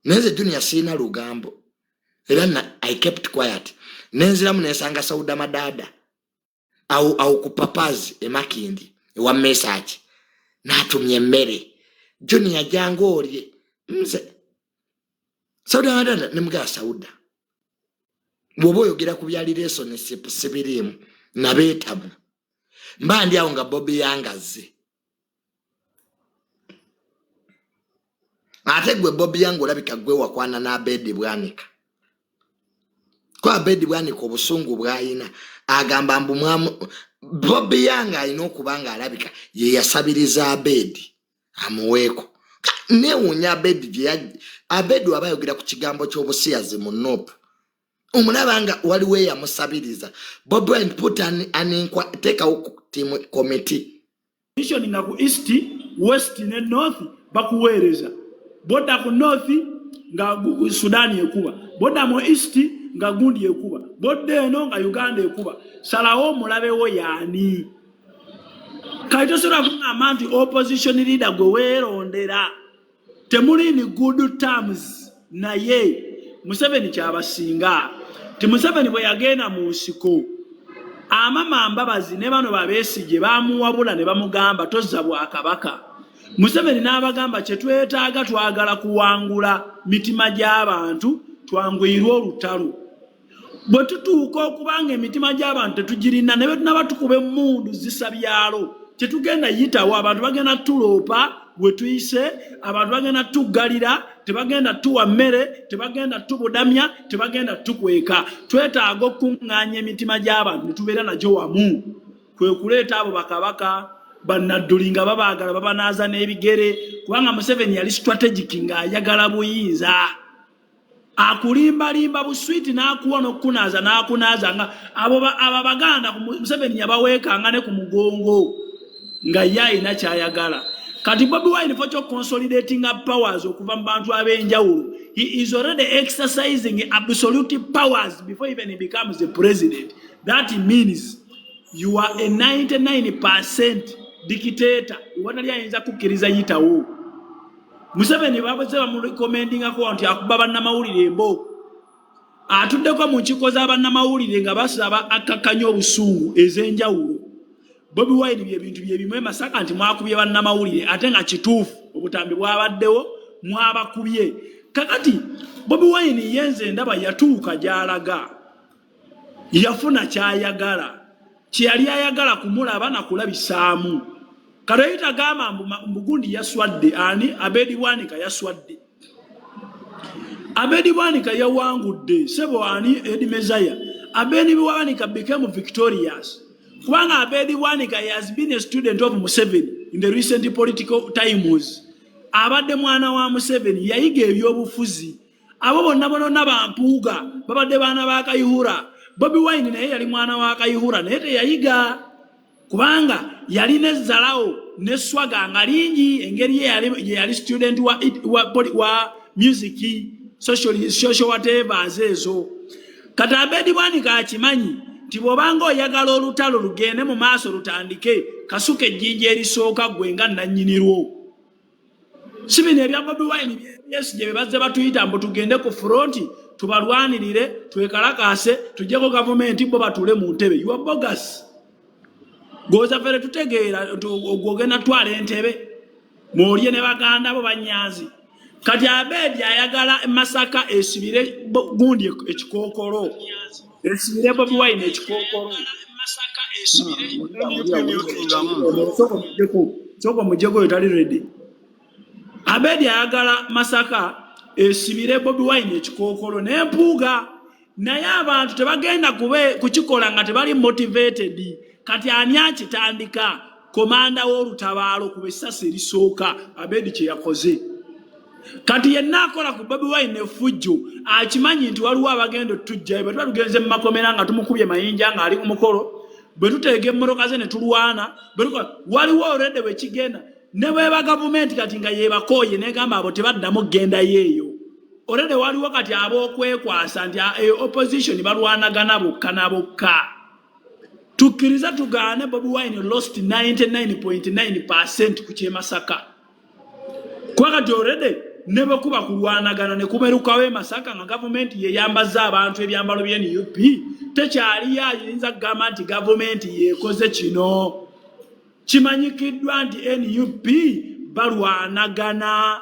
naye nze Junior siina lugambo era na I kept quiet. Nenziramu nensanga Sauda Madada awo awo ku Papazi emakindi ewa Mesaki, n'atumya emmere, "Junior, janga olye." Nze Sauda Madada nemugala, "Sauda, bw'oba oyogera ku bya relationship sibiriimu." Nabeetamu mba ndi awo nga Bobi yangazze. Ate gwe Bobi Yange, olabika gwe wakwana n'Abedi Bwanika, ko Abedi Bwanika obusungu bw'ayina, agamba mbu mwamu Bobi Yange alina okuba nga alabika ye yasabiriza Abedi amuweeko. Neewuunya Abedi gye Abedi waba ayogera ku kigambo ky'obusiyazi mu NUP, omulaba nga waliwo eyamusabiriza. Bobi Wine put an teekawo team committee. Mission nga ku east, west ne north bakuweereza. Bodda ku north nga Sudan ekuba, bodda mu east nga gundi ekuba, bodda eno nga Uganda ekuba. Salawo omulabewo yaani. Kati tosobola kuŋŋamba nti opposition leader gwe weerondera temuli in good terms. Naye Museveni kyabasinga ti Museveni bwe yagenda mu nsiko, Amama Mbabazi ne bano babeesige bamuwabula ne bamugamba, "Tozza bwakabaka." Museveni n'abagamba, "Kyetwetaaga, twagala kuwangula mitima gy'abantu, twanguyirwe olutalo. Bwe tutuuka okubanga emitima gy'abantu tetugirina, ne bwe tunaba tukuba emmundu zisa byalo, tetugenda yitawo. Abantu bagenda tuloopa we tuyise, abantu bagenda tuggalira, tebagenda tuwa mmere, tebagenda tubudamya, tebagenda tukweka. Twetaaga okuŋŋaanya emitima gy'abantu ne tubeera nagyo wamu." Kwe kuleeta abo bakabaka bannadduli nga babaagala babanaaza n'ebigere, kubanga Museveni yali strategic ng'ayagala buyinza. Akulimbalimba buswiti n'akuwa n'okukunaaza n'akunaaza nga abo abo Abaganda Museveni yabaweekanga ne ku mugongo nga ye alina kyayagala. Kati Bobi Wine, for consolidating powers okuva mu bantu ab'enjawulo, he is already exercising absolute powers before even he becomes the president. That means you are a 99% dictator. Watali ayinza kukkiriza yitawo. Museveni babuze bamurecommendingako nti akuba bannamawulire embooko, atuddeko mu nkiiko z'abannamawulire nga basaba akkakkanya obusungu ez'enjawulo. Bobi Wine byebintu byebimu e Masaka nti mwakubye bannamawulire, ate nga kituufu, obutambi bwabaddewo, mwabakubye. Kakati Bobi Wine yenze ndaba yatuuka gy'alaga, yafuna kyayagala, kyeyali ayagala kumulaba nakulabisaamu. Kati tagamba mbu gundi yaswadde. Ani? Abedi Bwanika yaswadde? Abedi Bwanika yawangudde, sebo. Ani? Edi Mezaya. Abedi Bwanika became victorious kubanga Abedi Bwanika has been a student of Museveni in the recent political times. Abadde mwana wa Museveni, yayiga ebyobufuzi. Abo bonna bonna bampuuga babadde baana ba Kayihura. Bobi Wine naye yali mwana wa Kayihura, naye teyayiga kubanga yalina ezzalawo neswaga nga lingi. Engeri ye yali student wa music, social whatevers ezo. Kati Abedi Bwanika akimanyi nti bw'obanga oyagala olutalo lugende mu maaso, lutandike, kasuka ejjinja erisooka gwe nga nannyinirwo. Si bino ebya Bobi Wine Besigye bye bazze batuyita mbu tugende ku front tubalwanirire, twekalakaase, tujjeko gavumenti, bo batuule mu ntebe. You are bogus. Goza fere tutegeera gwogenda twala entebe mwolye ne baganda bo banyanzi. Kati Abedi ayagala Masaka esibire gundi ekikookolo, esibire Bobi Wine ekikookolo. Sooka omuggyeko oyo tali ready. Abedi ayagala Masaka esibire Bobi Wine ekikookolo n'empuuga, naye abantu tebagenda kukikola nga tebali motivated. Kati ani akitandika? Komanda w'olutabaalo kuba essasi erisooka. Abedi kye yakoze kati yenna akola ku Bobi Wine effujjo akimanyi nti waliwo abagenda otujjayo. Bwe tuba tugenze mu makomera nga tumukubye mayinja ng'ali ku mukolo, bwe tuteega emmotoka ze ne tulwana, waliwo already bwe kigenda ne bweba gavumenti kati nga yebakooye negamba abo tebaddamu kugendayo eyo. Already waliwo kati ab'okwekwasa nti opposition balwanagana bokka na bokka. Tukkirize tugaane, Bobi Wine lost 99.9% ku kyemasaka, kuba kati already ne bwe kuba kulwanagana ne kumerukawo e Masaka nga gavumenti yeyambaza abantu ebyambalo bya NUP, tekyaliyo ayinza kugamba nti gavumenti yekoze kino. Kimanyikiddwa nti NUP balwanagana.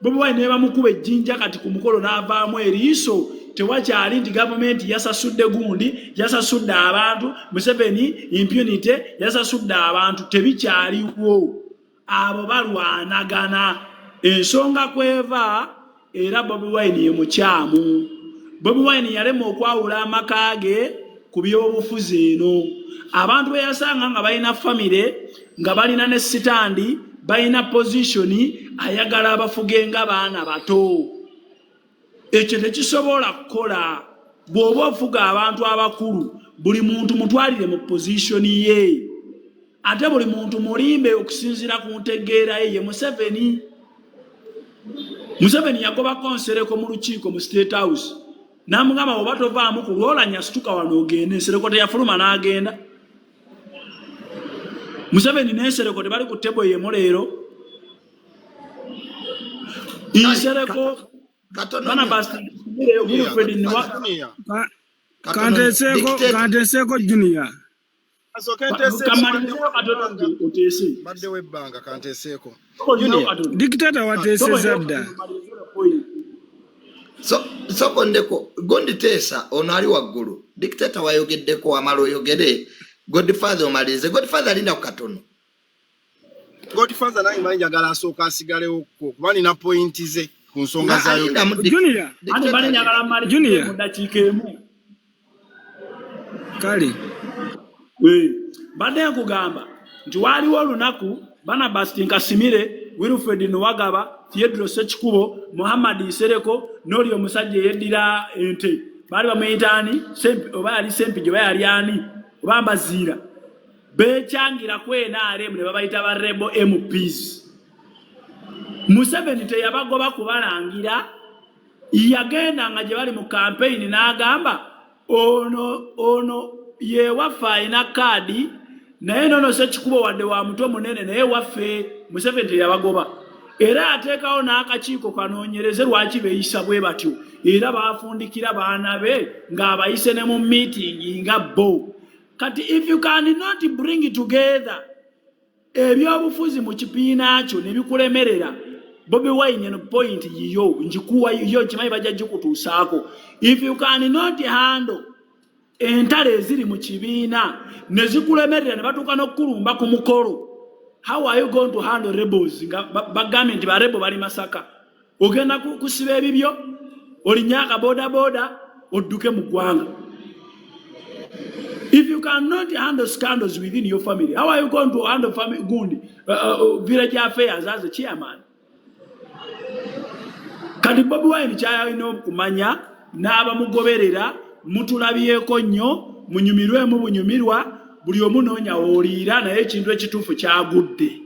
Bobi Wine ne bamukuba ejjinja kati ku mukolo n'avaamu eriiso, tewakyali nti gavumenti yasasudde gundi, yasasudde abantu, Museveni impunity yasasudde abantu, tebikyaliwo. Abo balwanagana. Ensonga kweva era Bobi Wine ye mukyamu. Bobi Wine yalema okwawula amaka ge ku byobufuzi. Eno abantu be yasanga nga balina famire, nga balina ne stand, balina position, ayagala abafuge nga baana bato. Ekyo tekisobola kukola. Bw'oba ofuga abantu abakulu, buli muntu mutwalire mu position ye, ate buli muntu mulimbe okusinziira ku ntegeera ye. Ye Museveni, Museveni yagobako Nsereko mu lukiiko mu State House n'amugamba, "Bw'oba tovaamu ku lwolanya, situka wano ogende." Nsereko teyafuluma n'agenda. Museveni n'Ensereko tebali ku table yemu leero. Nsereko Katono. Barnabas Wilfred Junior. Kanteeseeko, kanteeseeko, Junior. Asooke nteeseeko. Kamalirizeyo katono nti oteese. Baddewo ebbanga, kanteeseeko. Junior. Dictator wateeseza dda. So sokondeko gondi teesa ono ali waggulu. Dictator wayogeddeko, amala oyogere, Godfather omalirize. Godfather, alinda ku katono. Godfather nange manyi njagala asooka asigalewokko kuba nina point ze ku nsonga zayo. Alindamu. Junior. Ate bali njagala mmalirize Junior. mu ddakiika emu. Kale. Mbadde nkugamba nti waaliwo olunaku Barnabas Tinkasimire, Wilfred Nuwagaba, Theodore Sekikubo, Muhammad Nsereko n'oli omusajja eyeddira ente baali bamuyita ani? Oba yali Sempije oba yali ani oba Mbaziira, beekyangira ku NRM ne babayita ba rebel MPs. Museveni teyabagoba kubalangira, yagenda nga gye bali mu kampeyini n'agamba ono ye waffe, alina kaadi, naye nono Sekikubo wadde wa mutwe munene naye waffe. Museveni teyabagoba era ateekawo n'akakiiko kanoonyereze lwaki beeyisa bwe batyo, era baafundikira baana be ng'abayise ne mu miitingi nga bo. Kati if you cannot bring together ebyobufuzi mu kibiina kyo ne bikulemerera, Bobi Wine, eno point yiyo njikuwa yiyo, kimanyi bajja gikutuusaako. If you cannot handle entalo eziri mu kibiina ne zikulemerera ne batuuka n'okukulumba ku mukolo, how are you going to handle rebels nga bagambye nti ba rebel bali Masaka? Ogenda kusiba ebibyo, olinye akabodaboda, odduke mu ggwanga. If you cannot handle scandals within your family, how are you going to handle family gundi village affairs as a chairman? Kati Bobi Wine kyalina okumanya n'abamugoberera, mutulabyeko nnyo, munyumirwemu bunyumirwa, buli omu noonya wooliira, naye ekintu ekituufu kyagudde.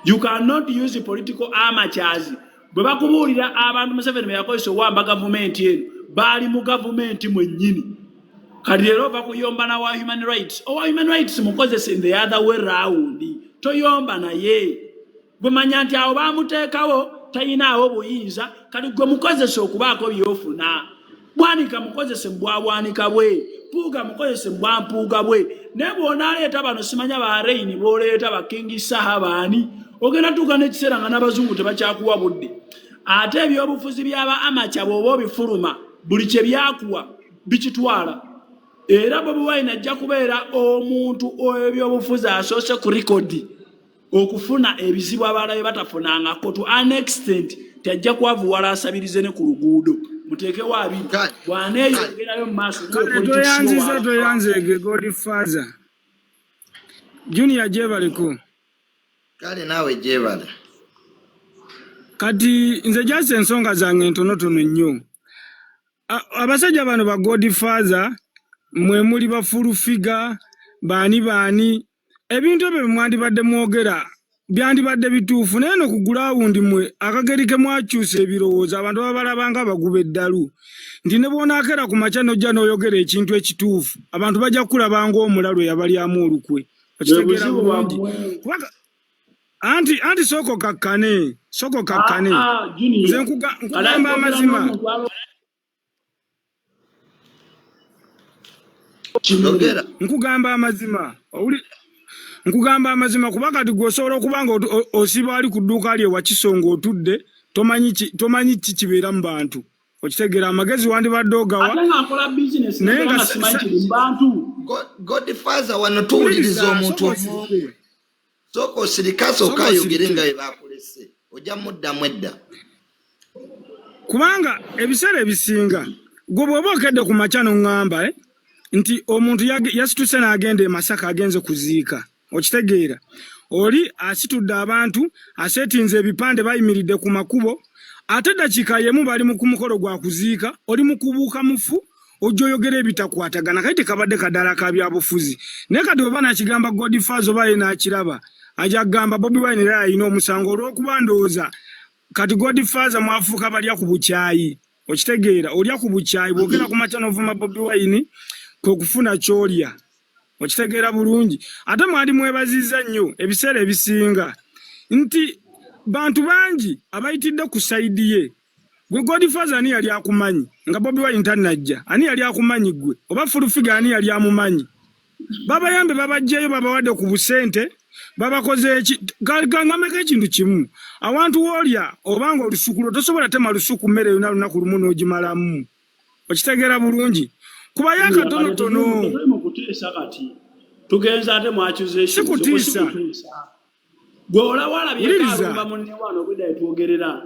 You cannot use political amateurs. Bwe bakubuulira abantu Museveni be yakozesa owamba gavumenti eno, baali mu gavumenti mwennyini. Kati leero ova kuyomba na wa human rights. Owa human rights mukozesa in the other way round, toyomba naye. Gwe manya nti awo bamuteekawo tayinaawo buyinza. Kati gwe mukozesa okubaako byofuna. Bwanika mukozese mu bwabwanika bwe, Mpuuga mukozese mu bwampuuga bwe, naye bw'onaaleeta bano simanya ba reini b'oleeta ba King Saha baani, ogenda tuuka n'ekiseera nga n'abazungu tebakyakuwa budde. Ate ebyobufuzi by'aba amateur bw'oba obifuluma, buli kye byakuwa bikitwala. Era Bobi Wine ajja kubeera omuntu ebyobufuzi asoose ku record. Okufuna ebizibu abalala bye batafunangako to an extent tajja kwavuwala asabirize ne ku luguudo muteekewo abiri bw'aneeyongerayo mu maaso. Kale toyanziza, toyanzeege Godfather Junior, gyebaleko. Kale naawe gyebale. Kati nze jasi ensonga zange ntonotono nnyo. Abasajja bano ba Godfather, mwe muli ba Full Figure, baani baani, ebintu ebyo bye mwandibadde mwogera byandibadde bituufu, naye no ku ground mwe akageri ke mwakyusa ebirowoozo, abantu babalaba nga baguba eddalu, nti ne bw'onaakera ku makya n'ojja n'oyogera ekintu ekituufu, abantu bajja kukulaba ng'omulalu eyabalyamu olukwe. Okitegeera buzibu bulungi? Bwammwe. Kubanga anti sooka okakkane, sooka okakkane. Ah, ah, Junior. Nze nkugamba amazima. Yogera. Nkugamba amazima. Nkugamba amazima kuba kati gwe osobola okuba nga osiba ali ku dduuka lye Wakiso ng'otudde, tomanyi ki kibeera mu bantu. Okitegeera? Amagezi wandibadde ogawa ate nga nkola bizinesi naye nga nga simanyi kiri mu bantu. Godfather, wano tuwuliriza Wuliriza, omuntu sooka omu. osirike. Sooka osirika, sooka Sooka ayogere osirike. nga bwe bakulese, ojja muddamu edda. Kubanga ebiseera ebisinga gwe bw'oba okedde ku makya n'oŋŋamba nti omuntu yasituse n'agenda e Masaka, agenze kuziika, okitegeera, oli asitudde abantu, aseetinze ebipande, bayimiridde ku makubo, ate eddakiika y'emu bali mu ku mukolo gwa kuziika, oli mu kubuuka mufu, ojja oyogera ebitakwatagana. Kati tekabadde kadaala ka byabufuzi, naye kati oba nakigamba Godfather oba ye n'akiraba, ajja kugamba Bobi Wine era alina omusango olw'okuba ndowooza kati Godfather mwafuuka balya ku bukyayi. Okitegeera? Olya ku bukyayi, bwogera ku makya n'ovuma Bobi Wine kwe kufuna kyolya. Okitegeera bulungi? Ate mwali mwebazizza nnyo ebiseera ebisinga nti bantu bangi abayitidde ku side ye. Gwe Godfather, ani yali akumanyi nga Bobi Wine tannajja? Ani yali akumanyi gwe? Oba Full Figure ani yali amumanyi? Babayambe, babajjeyo, babawadde ku busente, babakoze eki? Gangameko ekintu kimu: awantu woolya obanga olusuku lwo, tosobola tema lusuku mmere yonna lunaku lumu n'ogimalamu. Okitegeera bulungi? Kubayo akatonotono. Tuli mu kuteesa kati, tugenza ate mu accusation. Si kutiisa. Gwe olawalabyeko Wuliriza. alumba munne wano obwedda etwogerera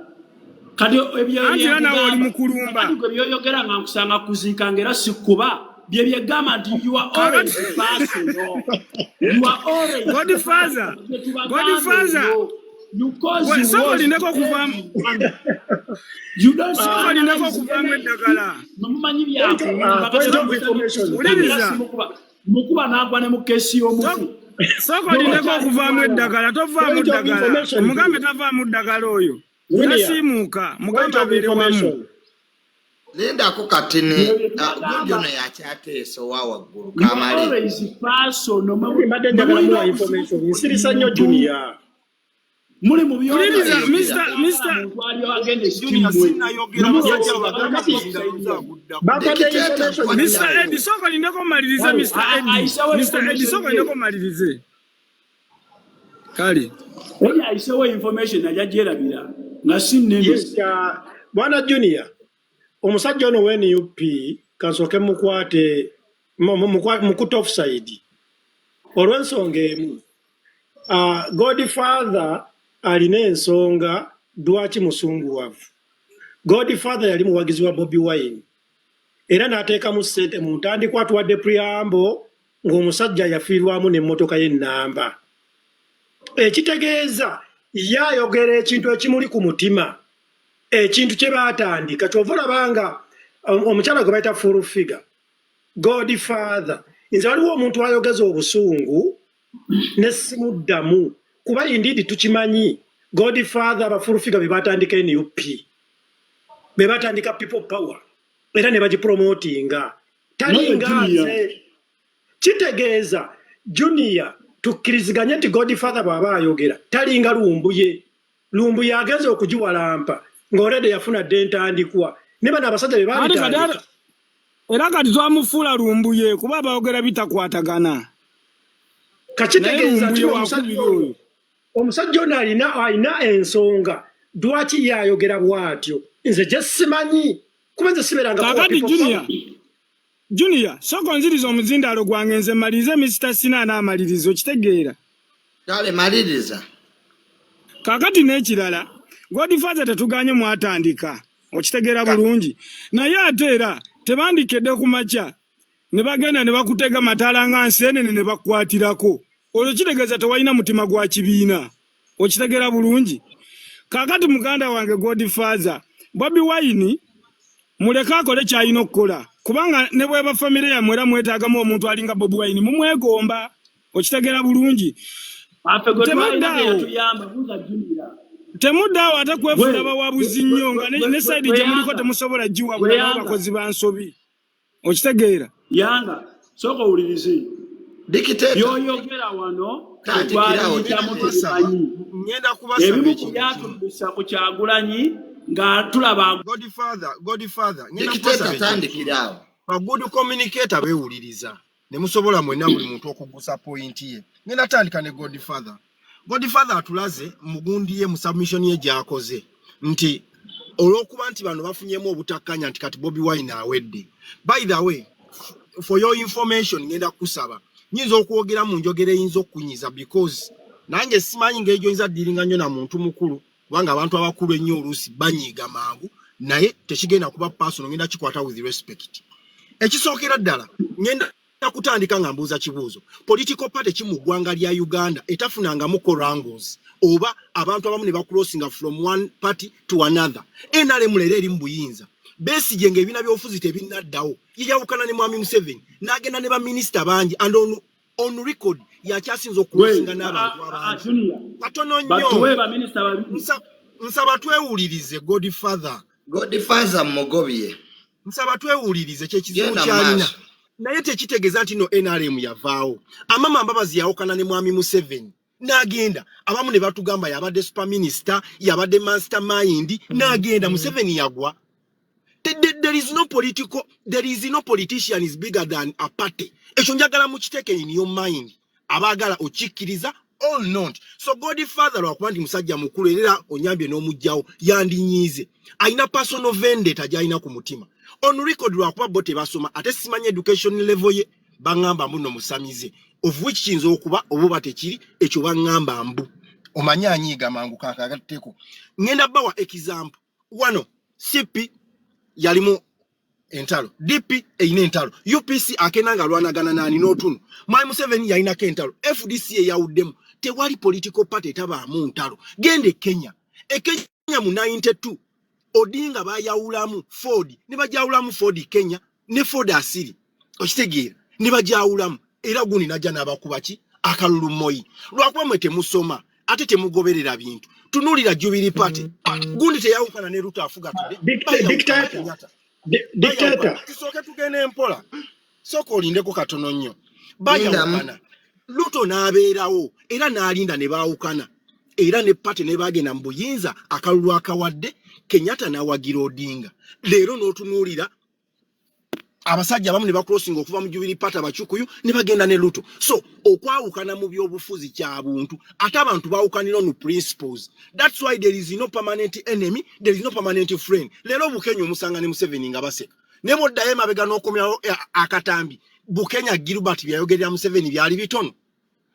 kati ebyo. Anti era naawe oli mu kulumba. Kati gwe byoyogera nga nkusanga kuziika nga era sikkuba, bye byegamba nti you are always personal, you are always Godfather, Bye tubagamba Godfather. ebyo. You cause Gwe, sooka wars olindeko to okuvaamu. everyone. You don't Sooka olindeko okuvaamu eddagala. Mumanyi byakulumba. Point of information. Wuliriza. Mukuba n'agwa ne mu case y'omufu. Sooka olindeko okuvaamu eddagala. Tovaamu Point of ddagala. information. Omugambe tavaamu ddagala oyo. Junior. Tasiimuuka, Point mugambe of abeere wamu. information. Lindako katini. Bye tubagamba. Gundi ono yakyateesa owa waggulu. You are Kamale. always personal. Mbadde njagala muwa information. Nsirisa nnyo, Junior. Muli mu Wuliriza, Yogera. Mr. Mr. Agenda. Junior, sinnayogera, abasajja bagamba kuzinda aguddako. Bampadde Dictator, information. Mr. Eddie, sooka olindeko mmalirize. Mr. Eddie, Ayisewo Mr. Eddie, sooka olindeko mmalirize. Kale. Oli ayisewo information ajja gyerabira nga si nnene. Yes, bwana Junior, omusajja ono wa NUP kansooke mukwate mukutte offside olw'ensonga emu. Godfather alina ensonga lwaki musunguwavu. Godfather yali muwagizi wa Bobi Wine era n'ateekamu ssente mu ntandikwa. Atuwadde preamble ng'omusajja yafiirwamu n'emmotoka y'ennamba, ekitegeeza ye ayogera ekintu ekimuli ku mutima, ekintu kye baatandika. Kyova olaba nga omukyala gwe bayita Full Figure, Godfather, nze waliwo omuntu ayogeza obusungu ne simuddamu, kuba indeed tukimanyi Godfather, aba Full Figure be batandika NUP, be batandika People Power era ne bagipromotinga. Talinga Nawe Junior. nze. Kitegeeza, Junior, tukkiriziganye nti Godfather bw'aba ayogera talinga Lumbuye. Lumbuye agenza okugiwalampa ng'olredde yafuna dde entandikwa, ne bano abasajja be Ate kati babitandika. Era kati twamufuula Lumbuye kuba abayogera bitakwatagana, naye Kakitegeeza Lumbuye nti omusajja wakubiri ono oyo. Omusajja ono alina ensonga lwaki ye ayogera bw'atyo, nze gye simanyi, kuba nze sibeeranga Kaakati Junior, Junior, sooka onziriza omuzindaalo gwange nze mmalirize. Mr. Sina anaamaliriza, okitegeera? Kale maliriza. Kaakati n'ekirala, Godfather, tetuganye mwatandika, okitegeera bulungi, naye ate era tebandikedde ku makya ne bagenda ne bakutega mataala nga nseenene ne bakukwatirako. Olwo kitegeeza tewalina mutima gwa kibiina, okitegeera bulungi. Kaakati muganda wange Godfather, Bobi Wine muleke akole kyalina okukola, kubanga ne bweba famire yammwe era mwetaagamu omuntu alinga Bobi Wine, mumwegomba, okitegeera bulungi. Affe gwe twalina Temuddaawo. Teyatuyamba, buuza Junior. Temuddaawo ate kwefuula bawabuzi nnyo nga ne side gye muliko Yanga. temusobola giwabula nabo Yanga. bakozi ba nsobi, okitegeera. Yanga, sooka owulirize. Dictator. Byoyogera wano Tandikirawo. tetwabiyitamu, Kubasaba, tubimanyi. Ngenda kubasaba Ebimu ku ekintu kimu. byatuddusa ku Kyagulanyi nga tulaba. Godfather, Godfather, ngenda Dictator, kubasaba ekintu kimu. tandikirawo. Ba good communicator beewuliriza ne musobola mwenna buli muntu okugusa point ye. Ngenda tandika ne Godfather. Godfather atulaze mu gundi ye, mu submission ye gy'akoze, nti olw'okuba nti bano bafunyemu obutakkanya nti kati Bobi Wine awedde. By the way, for your information, ngenda kukusaba, nyinza okwogera mu njogera eyinza okukunyiza, because nange simanyi ngeri gy'oyinza ddiringa nnyo na muntu mukulu, kubanga abantu abakulu ennyo oluusi banyiiga mangu, naye tekigenda kuba personal, ngenda kikwata with respect. Ekisookera ddala, ngenda kutandika nga mbuuza kibuuzo: political party ki mu ggwanga lya Uganda etafunangamuko wrangles, oba abantu abamu ne bacrossinga from one party to another? NRM leero eri mu buyinza. Besigye nga ebibiina by'obufuzi tebinnaddawo yeyawukana ne Mwami Museveni n'agenda ne baminisita bangi, and on record yakyasinza okucrossinga n'abantu abangi. Junior, Katono nnyo. Batuwe baminisita babiri. Nsaba twewulirize, Godfather. Godfather mugobye. Nsaba twewulirize. Kyekizibu Genda kyalina, maaso. naye tekitegeeza nti no NRM yavaawo. Amama Mbabazi yawukana ne Mwami Museveni n'agenda, abamu ne batugamba yabadde super minister, yabadde mastermind, n'agenda. Museveni yagwa. There is no political, there is no politician is bigger than a party. Ekyo njagala mukiteeke in your mind, abaagala okikkiriza or not. So Godfather, lwakuba nti musajja mukulu era onyambye n'omugjawo, yandinyiize. Alina personal vendetta gy'alina ku mutima on record, lwakuba bo tebasoma, ate simanyi education level ye. Baŋŋamba mbu nno musamize, of which kiyinza okuba oba tekiri ekyo. Baŋŋamba mbu omanyi anyiiga mangu. Kakagatteko, ŋŋenda bawa example wano. CP yalimu entalo, DP erina entalo, UPC akena nga alwanagana nani n'otuno, Mwami Museveni yalinako entalo, FDC eyawuddemu. Tewali political party etabaamu ntalo. Genda e Kenya. E Kenya mu 92 Odinga bayawulamu Ford, ne bajawulamu Ford Kenya ne Ford asiri, okitegeera, ne bajawulamu. Era gundi najja n'abakuba ki akalulu Moyi. Lwakuba mwe temusoma ate temugoberera bintu. Tunuulira Jubilee Party, gundi teyawukana ne Ruto afuga today. Bayawukana. Dictator. Kenyatta. Dictator. Bayawukana. Tusooke tugende empola, sooka olindeko katono nnyo. Bayawukana, Ruto n'abeerawo era n'alinda ne baawukana, era ne party ne bagenda mu buyinza. Akalulu akawadde Kenyatta n'awagira Odinga. Leero n'otunuulira abasajja abamu ne bacrossinga okuva mu Jubilee Party, abakyukuyu, ne bagenda ne Ruto. So okwawukana mu byobufuzi kya buntu, ate abantu baawukanira on principles. That's why there is no permanent enemy, there is no permanent friend. Leero Bukenya omusanga ne Museveni nga baseka, ne bwoddayo emabega n'okomyawo akatambi, Bukenya Gilbert byayogerera Museveni byali bitono.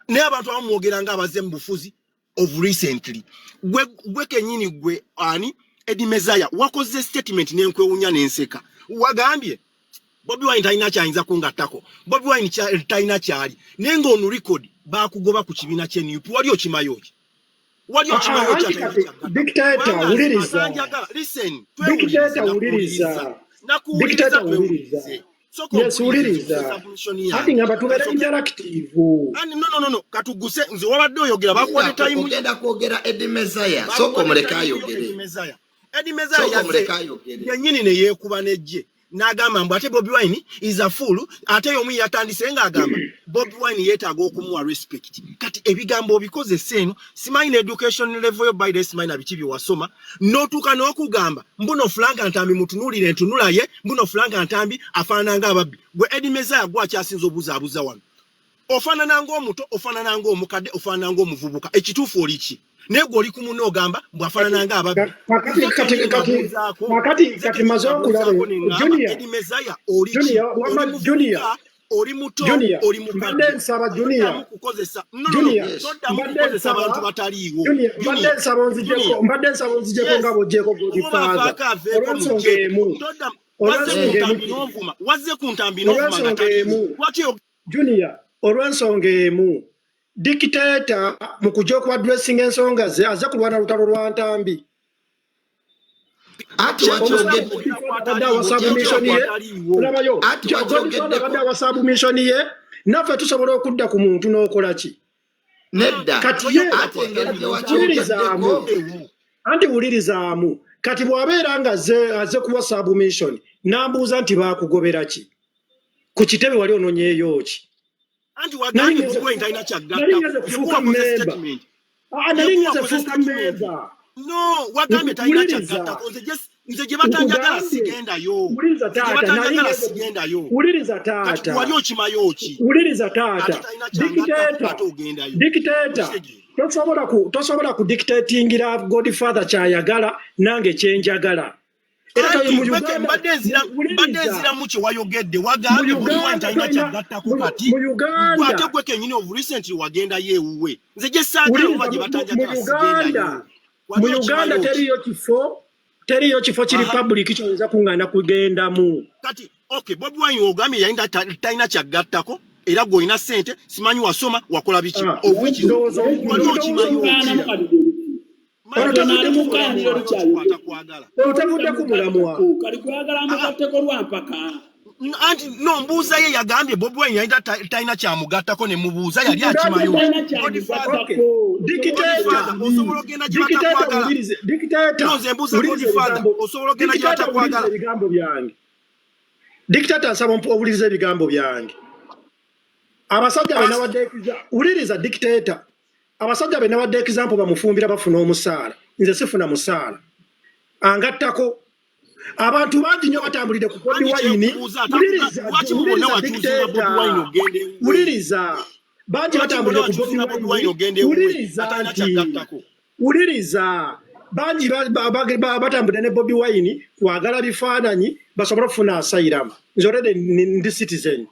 Naye abantu abamu mwogera nga abazze mu bufuzi of recently. Gwe kenyini, gwe ani, Edi Mezaya, wakoze statement nenkwewunya nenseka. Wagambye Bobi Wine talina kyayinza kungattako, Bobi Wine talina kyali, naye nga on record bakugoba ku kibiina kye NUP. Wali okimayo ki? Wali okimayo ki? Anti Atalina kati kyagatta. Dictator, Kubanga wuliriza. atanjagala, listen, twewulirize. Dictator, wuliriza. Nakuwuliriza. Dictator, wuliriza. Twewulirize. Sooka Yes, ompulirize, wuliriza. submission Anti yange. ngamba tubeere Kasooke- interactive. Ani, no, no, no, no, katuguse. Nze wabadde oyogera, bakuwadde time. Ogenda kwogera, Edi Mezaya, sooka omuleke ayogere. Eddie Mezaya, Eddie Mezaya Sooka yazze omuleke ayogere. Yennyini ne yeekuba n'eggye n'agamba mbu ate Bobi Wine is a fool, ate y'omu yatandise ng'agamba Bobi Wine yeetaaga okumuwa respect. Kati ebigambo obikozesa eno, simanyi ne education level yo, by the way, simanyi na biki bye wasoma, n'otuuka n'okugamba mbuno Frank Ntambi mutunuulire entunula ye, mbuno Frank Ntambi afaanana ng'ababbi. Gwe Eddie Mezaya, gwe akyasinza obuzaabuza wano. Ofaanana ng'omuto, ofaanana ng'omukadde, ofaanana ng'omuvubuka, ekituufu oli ki? Naye gwe oli ku munno ogamba mbw afaanana ng'ababbi. Kakati maze okulaba, Junior. Eddie Mezaya, oli ki? Junior, wamma Oli Junior. muvubuka Oli muto, Junior, oli mbadde mukadde, nsaba toddamu Junior, kukozesa, no, no, no, Junior, Yes. toddamu mbadde kukozesa nsaba bantu bataliiwo. Junior, mbadde Junior, nsaba onzijeko, Junior, mbadde nsaba onzijeko yes, nga bw'ogyeko oba Godfather avaako aveeko olw'ensonga mujje. emu, Toddamu, wazze ku olw'ensonga emu, ntambi n'ovuma, wazze ku ntambi n'ovuma nga olw'ensonga taliiwo. emu, Lwaki Junior, olw'ensonga emu, dictator mu kujja okuaddressinga ensonga ze azze kulwana lutalo lwa ntambi. Anti Omusajja wakyogedde abadde awa submission ye, kwataliiwo. olabayo, Anti Godfather wakyogeddeko. abadde awa submission ye, naffe tusobola okudda ku muntu n'okola ki? Nedda. Kati ye Ate engeri gye wulirizaamu, wakyogeddeko. anti wulirizaamu, kati bw'abeera nga azze kuwa submission, n'ambuuza nti baakugobera ki? Ku kitebe wali ononyeeyo ki? Anti Nali wagambye ngenze Bobi Wine kufuuka talina nali kyagattako, ngenze kufuuka yekuwakoze memba. statement. Ah, nali ngenze Yekuwakoze kufuuka statement. memba. No, wagambye talina Wuliriza, kyagattako. Nze gye batanjagala nkugambye, sigendayo. wuliriza Nze gye taata, nali batanjagala ngenze sigendayo. wuliriza Kati taata, wali okimayo ki? wuliriza Ate taata, talina kyangattako dictator, ate ogendayo. dictator, Okitegeera? tosobola ku dictatingira Godfather kyayagala nange kyenjagala. Era Anti mu mbadde Uganda, mbadde nzira mbadde wuliriza, nziramu kye wayogedde, mu wagambye Bobi Wine Uganda talina tolina kyagattako mu kati mu gwe ate Uganda, gwe kennyini of recently wagendayo ewuwe. Nze gye saagala oba wuliriza, gye mu batanjagala Uganda, sigendayo. mu Wali Uganda okimayo ki? teriyo kifo kiri Aha. public kyoyinza kuŋŋaana kugendamu. Kati okay, Bobi Wine ogambye yali talina kyagattako, era gwe olina ssente, simanyi wasoma wakola biki, Ah, of which ndowooza wali ndowooza okimayo owulira. ki? Ono Manyi tavudde ku mukaanira mulamwa. olukyayogedde. Kwatakwagala. Ono tavudde ku mulamwa. Kali kwagala mugatteko lwampaka. Anti no, mbuuza ye yagambye Bobi Wine yali talina kyamugattako, ne mubuuza yali Nkugambye akimayo ki? Talina Godfather, Okay. kyamugattako. Dictator, Godfather, osobola ogenda gye dictator, batakwagala. wulirize, dictator, No, nze mbuuza wuliriza Godfather, ebigambo, osobola ogenda gye dictator, wuliriza batakwagala. ebigambo byange. Dictator, nsaba owulirize ebigambo byange. Abasajja be nawadde wuliriza dictator. Abasajja be nawadde example bamufumbira bafuna omusaala. Nze sifuna musaala. Angattako abantu bangi nnyo batambulidde ku Bobi Anti Wine. kyenkubuuza, Wuliriza, lwaki mu bonna wuliriza wakyusinga Bobi Wine dictator. ogenda ewuwe? Wuliriza. Bangi Lwaki bonna batambulidde ku Bobi wakyusinga Bobi Wine Wine. ogenda ewuwe Wuliriza atalina nti kyagattako? wuliriza, bangi batambudde ne Bobi Wine kwagala bifaananyi basobole okufuna asylum. Nze already ndi citizen.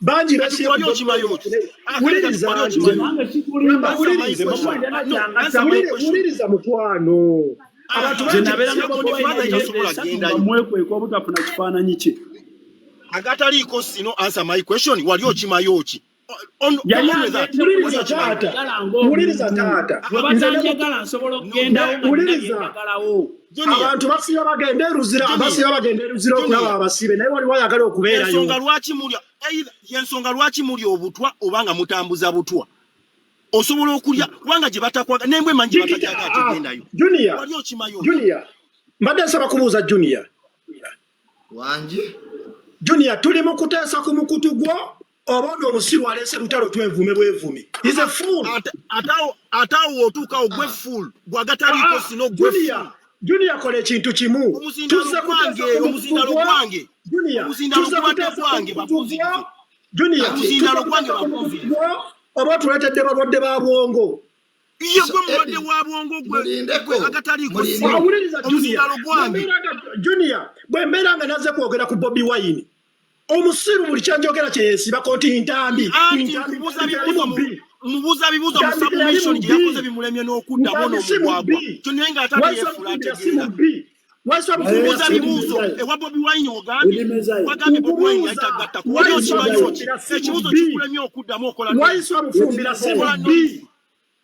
Bangi Kati besiye ku wali Bobi okimayo Wine ki? bafune Ah, kale kati wuliriza wali nti okimayo ki? Nange sikulimba. Answer my wuliriza, question. Bobi Wine No, talina answer my kyangattako. question. Wuliriza mukwano, abantu Nze bangi nabeera besiye ne Bobi Bobi Wine Godfather Wine. emyezi tasobola 3 nga gendayo. mwekweka obutafuna kifaananyi kye. Agataliiko sino, answer my question. Wali okimayo ki? On, Yali only that. andeetera Wali Wuliriza okimayo ki? taata, njagala wuliriza ng'omuntu. taata, Bwe nze ne batanjagala nsobola No. okugendawo nga nina wuliriza, byenjagalawo. Junior, abantu basiba bagenda e Luzira, Junior, basiba bagenda e Luzira okulaba Junior. abasibe, naye waliwo ayagala okubeerayo. Ensonga lwaki mulya either yensonga lwaki mulya obutwa oba nga mutambuza butwa. Osobola okulya kubanga gye batakwaga nembwe emanyi gye batajagala tegendayo. Junior, Wali okimayo ki? Junior, mbadde nsaba kubuuza Junior. Wangi. Junior, tuli mu kuteesa ku mukutu gwo oba ono omusiru aleese lutalo twevume bwevumi? Is a fool. Ate ate awo otuukawo gwe fool, gwe agataliiko sino, gwe fool. Junior, Junior, kola ekintu kimu. Omuzindaalo Tuzze gwange, kuteesa ku mukutu omuzindaalo gwo. gwange. Junior, Omuzindaalo tuzze gubadde kuteesa ku gwange, mukutu gwo. babuuzirize. Junior, Omuzindaalo tuzze gwange kuteesa ku mukutu babuuzirize. gwo oba otuleetedde balwadde ba bwongo? Ye So gwe mulwadde Eddie, wa bwongo, gwe mulindeko, gwe agataliiko mulindeko. sino. Wuliriza Junior, Omuzindaalo gwange. Junior, bwe mbeera nga nazze kwogera ku Bobi Wine, omusiru buli kyanjogera kyeyeesibako nti ntambi, Anti ntambi nkubuuza teyali bibuuzo mubbi, mubuuza bibuuzo mu ntambi teyali submission gye mubbi, yakoze bimulemye n'okuddamu ntambi si n'omugwagwa. mubbi, Kyo naye ng'ate Waiswa yeefuula Mufumbira si ategeera. mubbi, Waiswa Mufumbira Nkubuuza si bibuuzo mubbi. ewa Bobi Wine ogambye Eddie Mezaya. wagambye Bobi Wine yali Nkubuuza, tagattako. Wali Waiswa okimanyi ki? Mufumbira si Ekibuuzo mubbi, kikulemye okuddamu okola noise. Waiswa Mufumbira si Okola mubbi, noise.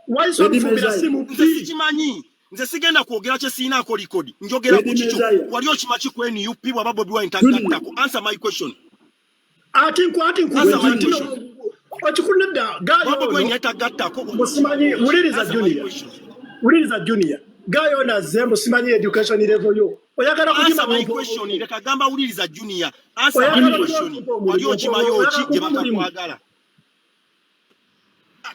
Waiswa Eddie Mufumbira si Mezaya. Nze mubbi. sikimanyi. Nze sigenda kwogera kye sirinaako record. Njogera ku Eddie kikyo. Mezaya. Wali okimaki ku NUP bw'aba Bobi Wine Junior. tagattako? Answer my question. Ati nku Answer my nti question. okikunedda gaayo Bw'aba Bobi Wine ono yali tagattako. musimanyi. Wuliriza Answer my Junior, question. wuliriza Junior, gaayo ono azze musimanyi education level yo oyagala Answer kugima my question. Leka gamba wuliriza Junior. Answer my oyagala question. kuba Wali omulimu okimayo oyagala ki gye kuba mulimu. batakwagala?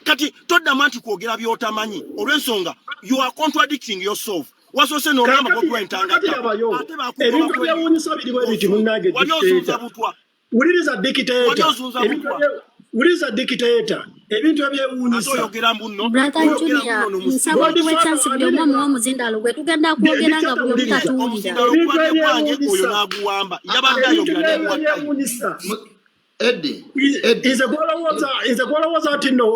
Kati toddamu anti kwogera by'otamanyi olw'ensonga you are contradicting yourself. Wasoose n'ogamba Bobi Kakati Wine kakati tangattako, labayo ate bakugoba ebintu ku byewuunyisa biri bwe biti munnange wali ozunza dictator. butwa. Wuliriza Wali dictator, ozunza ebintu butwa. Wuliriza dictator, ebintu Ate ebyewuunyisa. Oyogera mbuno, Brother oyogera Junior, mbuno nsaba n'omusiru. otuwe Godfather chance buli omu wuliriza amuwe omuzindaalo gwe tugenda kwogera nga dictator buli omu wuliriza tatuwulira. Omuzindaalo ebintu gubadde gwange, oyo ebyewuunyisa n'aguwamba. Ah, Yabadde ah, ebintu ayogera n'aguwa time. ebyewuunyisa. Eddie, Eddie. Nze gwolowooza, nze gwolowooza nti nno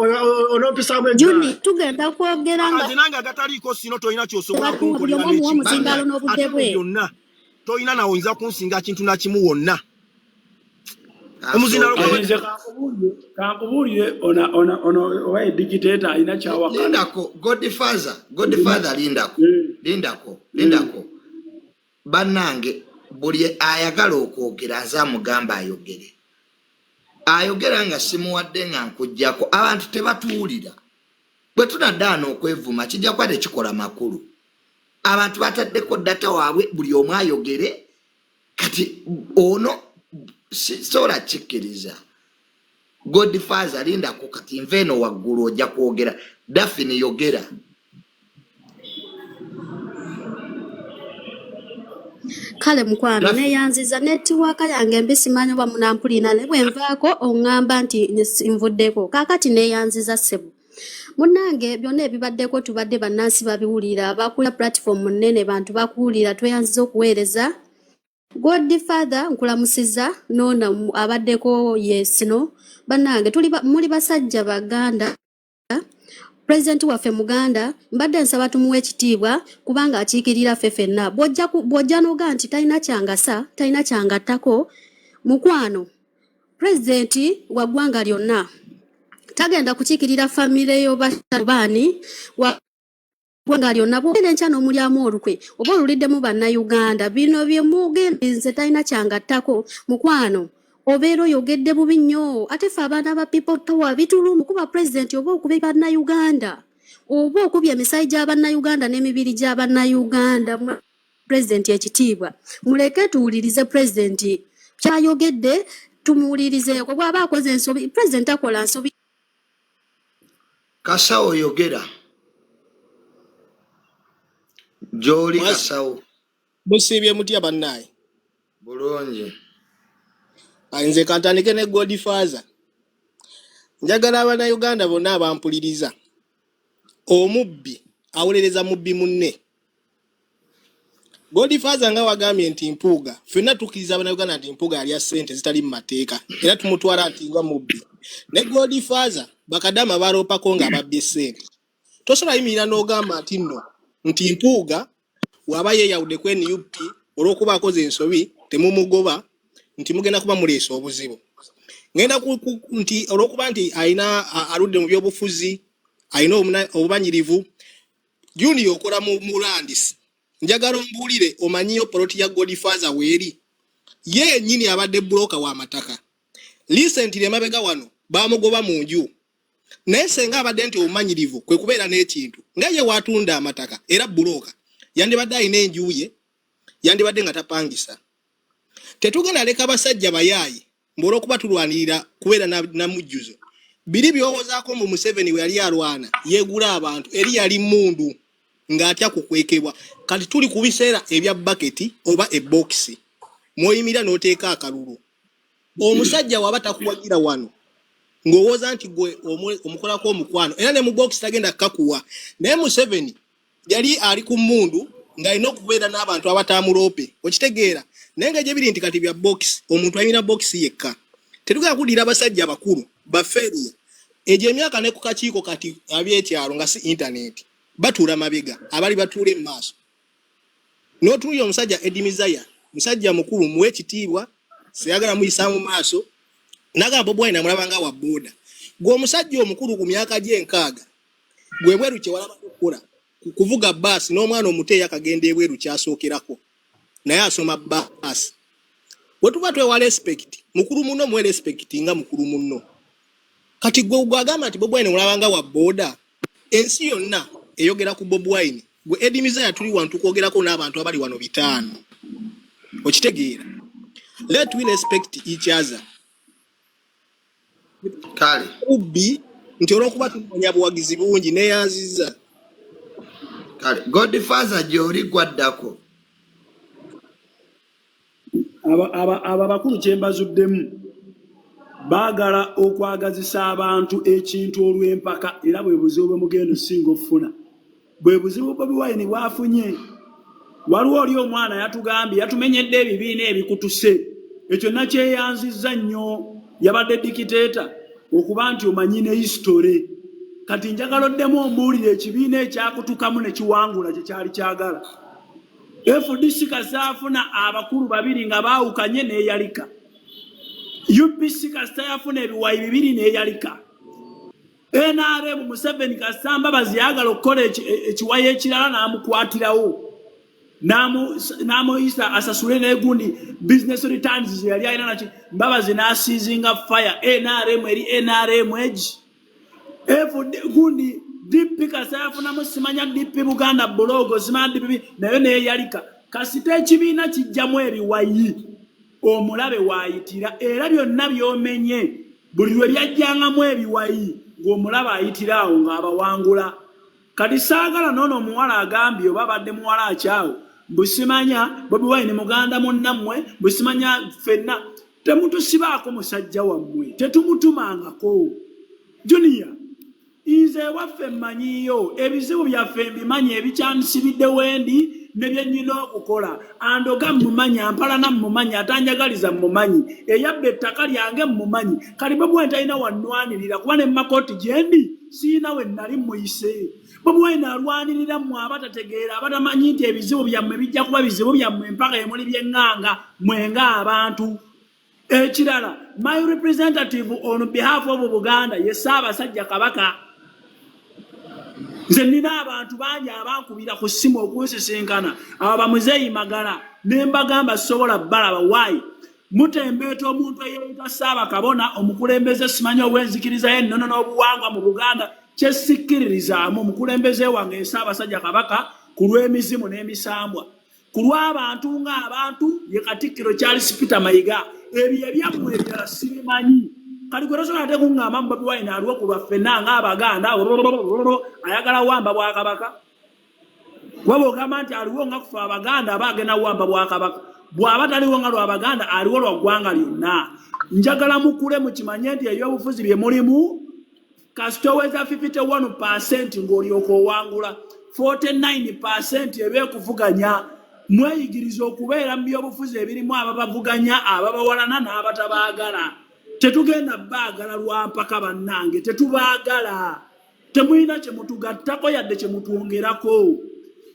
onompisaamu Juni eggaali. tugenda kwogera nga Nze nange agataliiko sino tolina kyosobola batu buli kunkolera omu omuwa n'ekimu. omuzindaalo n'obudde Ate mu bwe. byonna tolina nawe oyinza kunsinga kintu nakimu wonna. Omuzindaalo Asooke. gwe Nze kankubuulire ona ona ono oba edikiteeta alina kyawakana. Lindako, Godfather, Godfather lindako. Lindako, lindako. Bannange buli ayagala okwogera nze amugamba ayogere. Ayogera nga simuwadde nga nkuggyako, abantu tebatuwulira. Bwe tunaddaana okwevuma kijja kuba tekikola makulu. Abantu bataddeko data waabwe buli omu ayogere, kati ono sisobola kikkiriza. Godfather lindako, kati nva eno waggulu ojja kwogera. Daphne yogera. Kale mukwano Daphne. neyanziza netiwaaka yange mbi simanyi oba munampulira naye bwe nvaako oŋŋamba nti nvuddeko. Kaakati neyanziza ssebo. Munnange byonna ebibaddeko tubadde bannansi babiwulira, abakulira platform nnene bantu bakuwulira, tweyanziza okuweereza. Godfather nkulamusizza noona abaddeko yesino. Bannange tuli muli basajja Baganda, pulezidenti waffe Muganda, mbadde nsaba tumuwe ekitiibwa kubanga akiikirira ffe ffenna. Bw'ojja n'ogaa nti talina kyangasa, talina kyangattako, mukwano, pulezidenti wa ggwanga lyonna tagenda kukiikirira famire yo baani wa ggwanga lyonna. Bw'ogenda enkya n'omulyamu olukwe oba oluliddemu bannayuganda, bino bye mugenda nze talina kyangattako, mukwano, obeera oyogedde bubi nnyo. Ate ffe abaana ba People Power bituluma kuba pulezidenti oba okubye bannayuganda, oba okubye emisayi gya bannayuganda n'emibiri gya bannayuganda. Pulezidenti ekitiibwa, muleke tuwulirize pulezidenti kyayogedde, tumuwulirizeeko. Bw'aba akoze ensobi, pulezidenti akola nsobi. Kasawo yogera. Gy'oli Kasawo. Musiibye mutya bannaaye? Bulungi. Nze kantandike ne Godfather. Njagala abannayuganda bonna abampuliriza. Omubbi awolereza mubbi munne. Godfather nga wagambye nti Mpuuga, ffenna tukkiriza abannayuganda nti Mpuuga yalya ssente zitali mu mateeka era tumutwala nti nga mubbi. Ne Godfather bakadama baloopako ng'ababbye ssente. Tosobola yimirira n'ogamba nti nno nti Mpuuga waba yeeyawudde ku NUP olw'okuba akoze ensobi temumugoba nti mugenda kuba muleese obuzibu. Ngenda nti olw'okuba nti alina aludde mu byobufuzi, alina obumanyirivu, Junior okola mu landis. Njagala ombuulire omanyiyo poloti ya Godfather weeri. Ye yennyini abadde broker w'amataka. Recently emabega wano baamugoba mu nju. Naye senga abadde nti obumanyirivu kwe kubeera n'ekintu nga ye waatunda amataka era broker, yandibadde alina enju ye, yandibadde nga tapangisa. Tetugenda leka basajja bayaaye mbu olw'okuba tulwanirira kubeera na mujjuzo. Biri by'owozaako mu Museveni we yali alwana yeegula abantu eri yali mmundu ng'atya kukwekebwa. Kati tuli ku biseera ebya baketi oba ebokisi mw'oyimirira n'oteeka akalulu. Omusajja waba takuwagira wano ng'owooza nti gwe omukolako omukwano era ne mu bokisi tagenda kukakuwa. Naye Museveni yali ali ku mmundu ng'alina okubeera n'abantu abatamuloope, okitegeera. Naye nga gye biri nti kati bya bokisi, omuntu alina bokisi yekka. Tetugenda kuddira abasajja abakulu baferiya egyo emyaka ne ku kakiiko kati ab'ekyalo nga si intaneti batuula mabega, abali batuula emaaso. N'otunuulira omusajja Eddie Mizaya, musajja mukulu, muwe ekitiibwa, seyagala muyisa mu maaso. Nagamba Bobi Wine amulaba nga wa booda. Gwe omusajja omukulu ku myaka gy'enkaaga, gwe bweru kye walaba okukola kuvuga baasi n'omwana omuto eyakagenda ebweru kyasookerako naye asoma baasi. Bwe tuba twewa respect, mukulu munno muwe respect nga mukulu munno. Kati gwe gwagamba nti Bobi Wine mulaba nga wa booda, ensi yonna eyogera ku Bobi Wine. Gwe Eddie Mizaya tuli wano tukwogerako n'abantu abali wano 500. Okitegeera? Let we respect each other. Kale. Ubbi nti olw'okuba tunoonya buwagizi bungi neeyanzizza. Kale Godfather gy'oli gwaddako. Aba bakulu kye mbazuddemu baagala okwagazisa abantu ekintu olw'empaka, era bwe buzibu bwe mugenda osinga okufuna. Bwe buzibu Bobi Wine bw'afunye. Waliwo oli omwana yatugambye yatumenyedde ebibiina ebikutuse, ekyo nakyeyanzizza nnyo. Yabadde dictator okuba nti omanyi ne history. Kati njagala oddemu ombuulire ekibiina ekyakutukamu ne kiwangula kye kyali kyagala. FDC kasita afuna abakulu babiri nga baawukanye n'eyalika. UPC kasita yafuna ebiwayi bibiri n'eyalika. NRM Museveni kasita Mbabazi yagala okukola ekiwayi ekirala n'amukwatirawo n'amuyisa asasule n'egundi business returns ze yali alina naki Mbabazi n'asiizinga fire NRM eri NRM egi FD gundi DP kasita yafunamu simanya DP Buganda bulogo simanya DP nayo neyalika kasita ekibiina kijjamu ebiwayi omulabe waayitira era byonna by'omenye buli lwe byajjangamu ebiwayi ng'omulabe ayitira awo ng'abawangula. Kati saagala n'ono omuwala agambye oba abadde muwala akyawo mbu simanya Bobi Wine muganda munnammwe mbu simanya ffenna temutusibaako musajja wammwe tetumutumangako. Junior nze ewaffe mmanyiyo ebizibu byaffe mbimanyi ebikyansibidde wendi ne bye nnina okukola andoga mmumanyi ampalana mmumanyi atanjagaliza mmumanyi eyabba ettaka lyange mmumanyi kati Bobi Wine talina wannwanirira kuba ne mumakooti gye ndi siina we nali mmuyise. Bobi Wine alwanirira mmwe abatategeera abatamanyi nti ebizibu byammwe bijja kuba bizibu byammwe mpaka emuli by'eŋŋanga mwe ng'abantu. Ekirala my representative on behalf of Buganda ye Ssaabasajja Kabaka. Nze nnina abantu bangi abankubira ku ssimu okunsisinkana abo bamuzeeyi Magala ne mbagamba sobola balaba why mutembeeta omuntu eyeeyita Ssaabakabona omukulembeze simanyi ow'enzikiriza y'ennono n'obuwangwa mu Buganda kye sikkiririzaamu omukulembeze wange ye Ssaabasajja Kabaka ku lw'emizimu n'emisambwa ku lw'abantu ng'abantu ye Katikkiro Charles Peter Mayiga. Ebyo ebyammwe ebirala sibimanyi. Kati gwe tosobola ate kuŋŋamba mu Bobi Wine aliwo ku lwaffe ffenna ng'Abaganda ayagala wamba bwakabaka. Kuba bw'ogamba nti aliwo nga kufe Abaganda aba agenda wamba bwakabaka. Bw'aba taliwo nga lw'Abaganda aliwo lwa ggwanga lyonna. Njagala mukule mukimanye nti ebyobufuzi bye mulimu kasita oweza 51% ng'olyoka owangula 49% eba ekuvuganya. Mweyigiriza okubeera mu byobufuzi ebirimu ababavuganya ababawalana n'abatabaagala. Tetugenda baagala lwa mpaka bannange, tetubaagala. Temulina kye mutugattako yadde kye mutwongerako.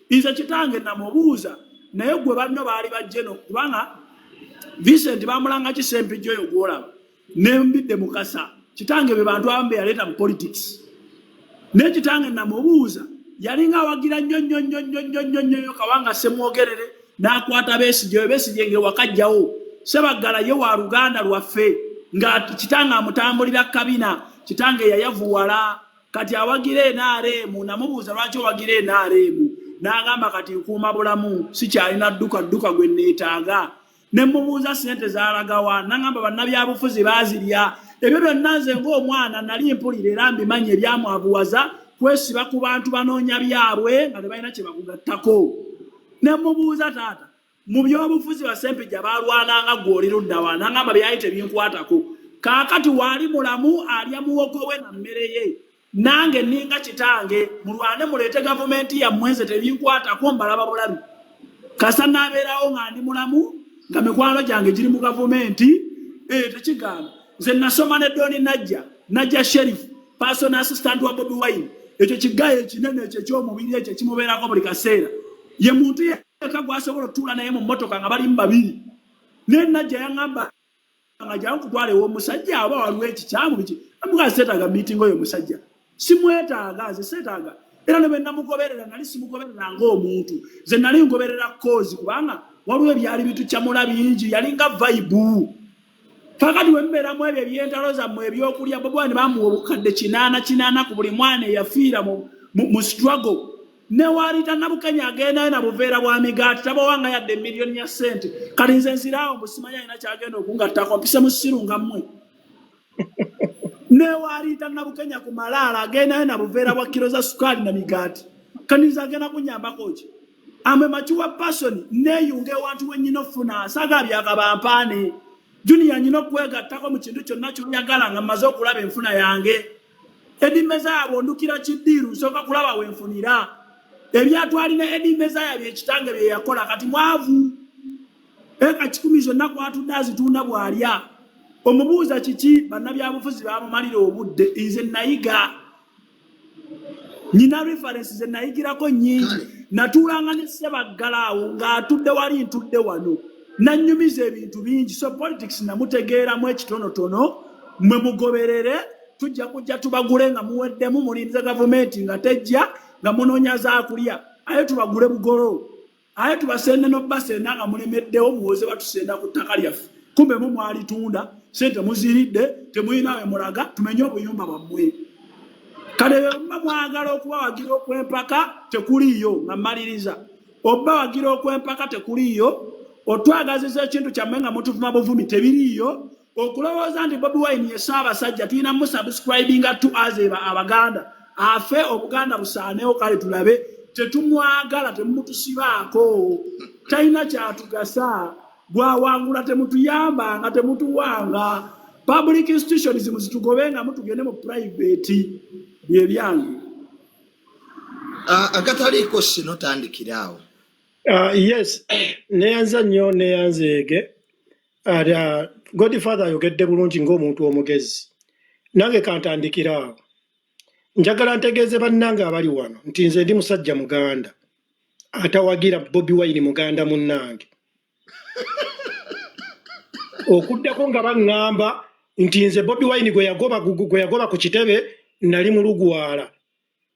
Nze kitange namubuuza naye gwe banno baali bajje no kubanga Vincent bamulanga ki Ssempijja oyo gw'olaba nembidde Mukasa kitange be bantu abamu be yaleeta mu politics. Naye kitange namubuuza yalinga awagira nnyo nnyo nnyo nnyo nnyo nnyo nnyo Kawanga Ssemwogerere n'akwata Besigye Besigye ng'ewakajjawo Ssebaggala ye wa luganda lwaffe nga kitange amutambulira kabina kitange yayavuwala kati awagira NRM. Namubuuza lwaki owagira NRM n'agamba kati nkuuma bulamu sikyalina dduka dduka gwe neetaaga. Ne mubuuza ssente zaalagawa n'agamba bannabyabufuzi baazirya. Ebyo byonna nze ng'omwana nali mpulira era mbimanyi ebyamwavuwaza kwesiba ku bantu banoonya byabwe nga tebalina kye bakugattako. Ne mubuuza taata mu byobufuzi basempejja balwananga gwe oli ludda wa n'agamba byali tebinkwatako. Kaakati waali mulamu alya muwogo we na mmere ye nange ninga kitange mulwane muleete gavumenti yammwe nze tebinkwatako mbalaba bulabi. Kasa naabeerawo nga ndi mulamu nga mikwano gyange giri mu gavumenti tekigaana. Nze nasoma ne Doni Najja, Najja Sheriff, personal assistant wa Bobi Wine. Ekyo kigayo ekinene ekyo eky'omubiri ekyo ekimubeerako buli kaseera. Ye muntu yekka gw'asobola otuula naye mu mmotoka nga balimu babiri. Naye Najja yaŋŋamba nga jangu kutwala ew'omusajja oba waliwo ekikyamu biki. Namugaa seetaaga meeting oyo omusajja. Simwetaaga nze seetaaga. Era ne bwe namugoberera nali simugoberera ng'omuntu. Nze nali ngoberera cause kubanga waliwo ebyali bitukyamula bingi yalinga vibe. Kakati bwe mubeeramu ebyo eby'entalo zammwe ebyokulya Bobi Wine bamuwa obukadde 880 ku buli mwana eyafiira mu struggle. Ne waalita Nabukenya agendayo na buveera bwa migaati tabawanga yadde miliyoni ya ssente. Kati nze nziraawo mbu simanyi alina kyagenda okungattako mpise musiru nga mmwe. Ne waalita Nabukenya ku malaalo agendayo na buveera bwa kiro za sukaali na migaati. Kati nze agenda kunnyambako ki? I'm a mature person neeyunga ewantu we nnyina okufuna saagala byakabampaane. Junior nnyina okwegattako mu kintu kyonna ky'oyagala nga mmaze okulaba enfuna yange. Eddie Mezaya bw'ondukira kiddiiru nsooka kulaba we nfunira. Ebyatwalina Eddie Mezaya bye kitange bye yakola kati mwavu. Eka 100 zonna kwatudde azitunda bw'alya. Omubuuza kiki bannabyabufuzi bamumalira obudde. Nze nayiga, nyina reference ze nayigirako nnyingi. Natuulanga ne Ssebaggala awo ng'atudde wali, ntudde wano, nannyumiza ebintu bingi. So politics namutegeeramu ekitonotono. Mwe mugoberere, tujja kujja tubagule nga muweddemu, mulinze gavumenti nga tejja, nga munoonya zaakulya, aye tubagule bugolo, aye tubasende n'obbasenda nga mulemeddewo, muwoze batusenda ku ttaka lyaffe, kumbe mu mwalitunda, sente muziridde, temulina we mulaga, tumenye obuyumba bwammwe. Kale bwe mwagala okubawagira okw'empaka tekuliiyo, nga mmaliriza, obawagira okw'empaka tekuliiyo, otwagaziza ekintu kyammwe nga mutuvuma buvumi tebiriiyo, okulowooza nti Bobi Wine ye Ssaabasajja tulina musubscribinga to as Abaganda, afe Obuganda busaanewo, kale tulabe, tetumwagala, temumutusibaako, talina kyatugasa, bwawangula temutuyambanga, temutuwanga public institutions, muzitugobenga mutugende mu private, bye byange. Agataliiko sino tandikira awo. Yes, neyanza nnyo, neyanzeege. Godfather ayogedde bulungi ng'omuntu omugezi. Nange kantandikira awo. Njagala ntegeeze bannange abali wano nti nze ndi musajja Muganda atawagira Bobi Wine muganda munnange. Okuddako nga baŋŋamba nti nze Bobi Wine gwe yagoba ku kitebe nali mu lugwala.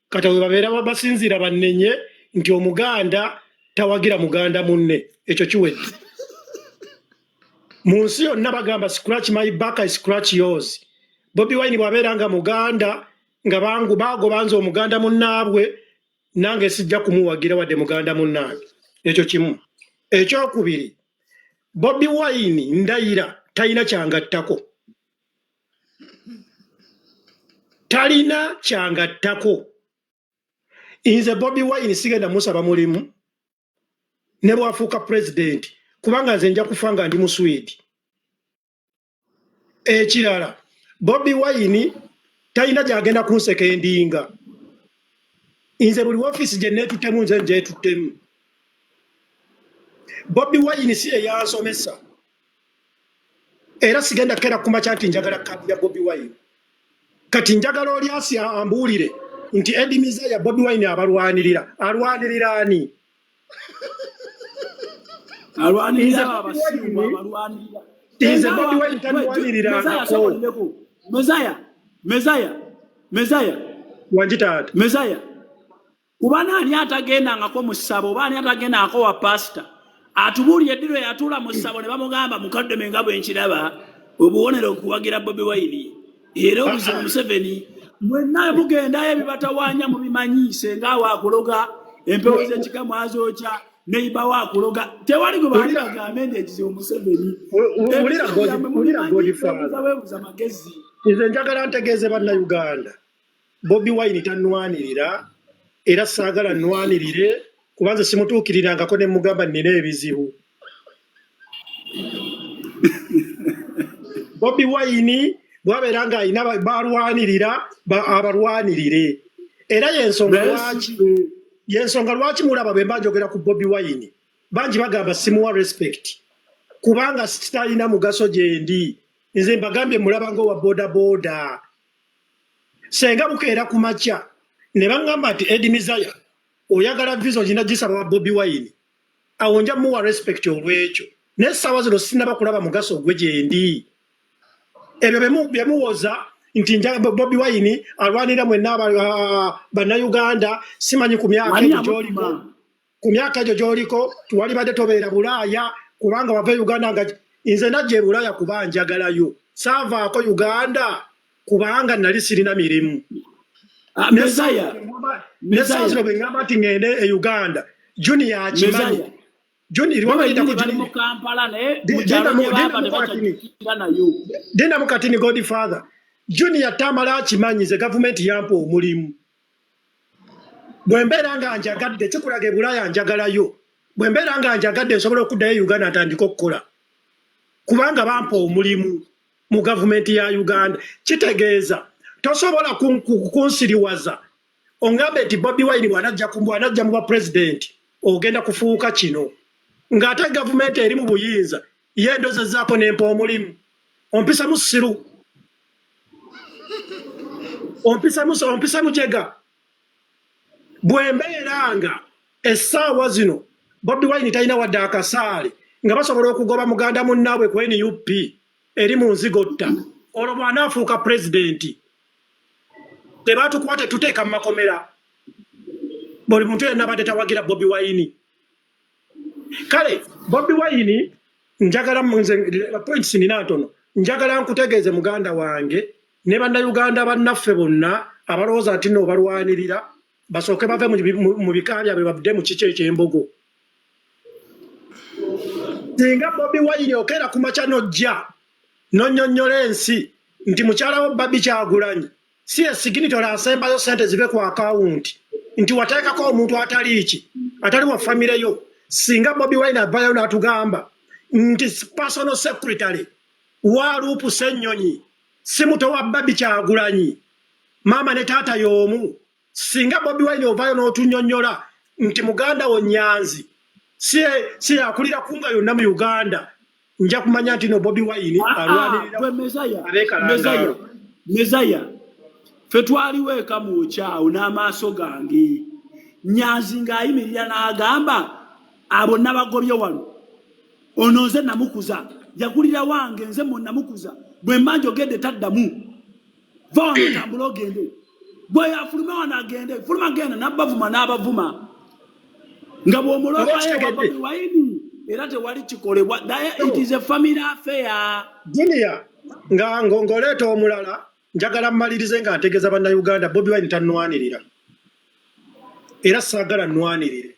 Kati we babeera basinziira bannenye nti Omuganda tawagira muganda munne, ekyo kiwedde. Mu nsi yonna bagamba scratch my back, I scratch yours. Bobi Wine bw'abeera nga muganda nga bangu bagoba nze omuganda munnaabwe, nange sijja kumuwagira wadde muganda munnange. Ekyo kimu. Ekyokubiri, Bobi Wine ndayira talina kyangattako. Talina kyangattako. Nze Bobi Wine sigenda musaba mulimu ne bw'afuuka pulezidenti, kubanga nze nja kufa nga ndi Muswidi. Ekirala, Bobi Wine talina gy'agenda kunseka endinga. Nze buli woofiisi gye neetuttemu nze njeetuttemu. Bobi Wine si eyansomesa, era sigenda kukera kumakya nti njagala kaadi ya Bobi Wine. Kati njagala oli asi ambuulire nti Eddie Mizaya Bobi Wine abalwanirira, alwanirira ani? Alwanirira abo abasiru, abalwanirira. Nze Bobi Wine tanwaniriranako. Mezaya, Mezaya, Mezaya. Wangi taata. Mezaya, kubana ani atagendangako mu ssabo oba ani atagendangako wa pasita atubuulire eddi lwe yatuula mu ssabo ne bamugamba mukadde me nga bwe nkiraba obubonero okuwagira Bobi Wine, era obuzibu Museveni, mwenna mugendayo ebibatawaanya mubimanyi, senga awo akuloga, empewo z'ekika mwazookya, neiba akuloga, tewali gwe baali bagambe nti ekizibu Museveni. Wulira Godfather. Weebuza magezi. Nze njagala ntegeeze Bannayuganda, Bobi Wine tannwanirira era saagala nnwanirire, kuba nze simutuukirirangako ne mugamba nnina ebizibu. Bobi Wine bw'abeera ng'alina balwanirira, abalwanirire. Era yensonga lwaki mulaba bwe mba njogera ku Bobi Wine bangi bagamba simuwa respect, kubanga sitalina mugaso gye ndi. Nze mbagambye mulaba ng'owa boda boda. Senga bukeera ku makya ne baŋŋamba nti Eddie Mizaya oyagala visa ogina gisaba wa Bobi Wine, awo nja muwa respect olw'ekyo. Naye essaawa zino sinnaba kulaba mugaso gwe gye ndi. Ebyo byemuwoza nti Bobi Wine alwanira mwenna Bannayuganda, simanyi ku myaka egyo gy'oliko, ku myaka egyo gy'oliko walibadde tobeera Bulaaya, kubanga wava e Uganda. Nga nze najja e Bulaaya kuba njagalayo, saavaako Uganda kubanga nali sirina mirimu. Mezaya. N'essaawa zino bwe ŋŋamba nti ŋŋende e Uganda, Junior akimanyi. Junior mu Kampala naye mu kyalo gye baava tebakyajjukira nayo. Dindamu katini, Godfather. Junior tamala akimanyi, nze gavumenti yampa omulimu. Bwe mbeera nga njagadde, kikulaga e Bulaaya njagalayo, bwe mbeera nga njagadde nsobola okuddayo e Uganda ntandike okukola, kubanga bampa omulimu mu gavumenti ya Uganda. Kitegeeza tosobola kunsiriwaza ongambe nti Bobi Wine bw'anajja mu bwa pulezidenti ogenda kufuuka kino, ng'ate gavumenti eri mu buyinza ye ndozezzaako nempa omulimu. Ompisa musiru, ompisa musa, ompisa mujega. Bwe mbeera nga essaawa zino Bobi Wine talina wadde akasaale, nga basobola okugoba muganda munnaabwe ku NUP eri mu nzigotta, olwo bw'anaafuuka pulezidenti tebatukuba, tetuteeka mu makomera buli muntu yenna abadde tawagira Bobi Wine. Kale Bobi Wine, njagala nze points nina ntono, njagala nkutegeeze muganda wange ne Bannayuganda bannaffe bonna abalowooza nti nno balwanirira, basooke bave mu bika byabwe, babudde mu kiki ekyembogo. Singa Bobi Wine okeera ku makya n'ojja n'onnyonnyola ensi nti mukyala wo Barbie Kyagulanyi si ye signatory asembayo sente zive ku akawunti, nti wateekako omuntu atali ki, atali wa famire yo, singa Bobi Wine avayo n'atugamba nti personal secretary wa Luupu Ssennyonyi si muto wa Barbie Kyagulanyi, maama ne taata y'omu, singa Bobi Wine ovaayo n'otunnyonnyola nti muganda wo Nyanzi si yakulira kunga yonna mu Uganda, nja kumanya nti no Bobi Wine alwanirira Gwe Mezaya. abeekalangaalo. Mezaya, ffe twaliwo eka mwokyawo n'amaaso gange, Nyanzi ng'ayimirira n'agamba, "Abo nabagobye wano, ono nze namukuza, yakulira wange, nze mu namukuza, bwe mba njogedde taddamu, va wano otambule ogende, bwe yafulume wano agende, fuluma genda," n'abavuma n'abavuma nga bw'omulopayo wa Okitegedde? Bobi Wine era tewali kikolebwa. Naye it is a family affair. Junior, nga ng'oleeta omulala, njagala mmalirize nga ntegeeza Bannayuganda, Bobi Wine tannwanirira era saagala nnwanirire.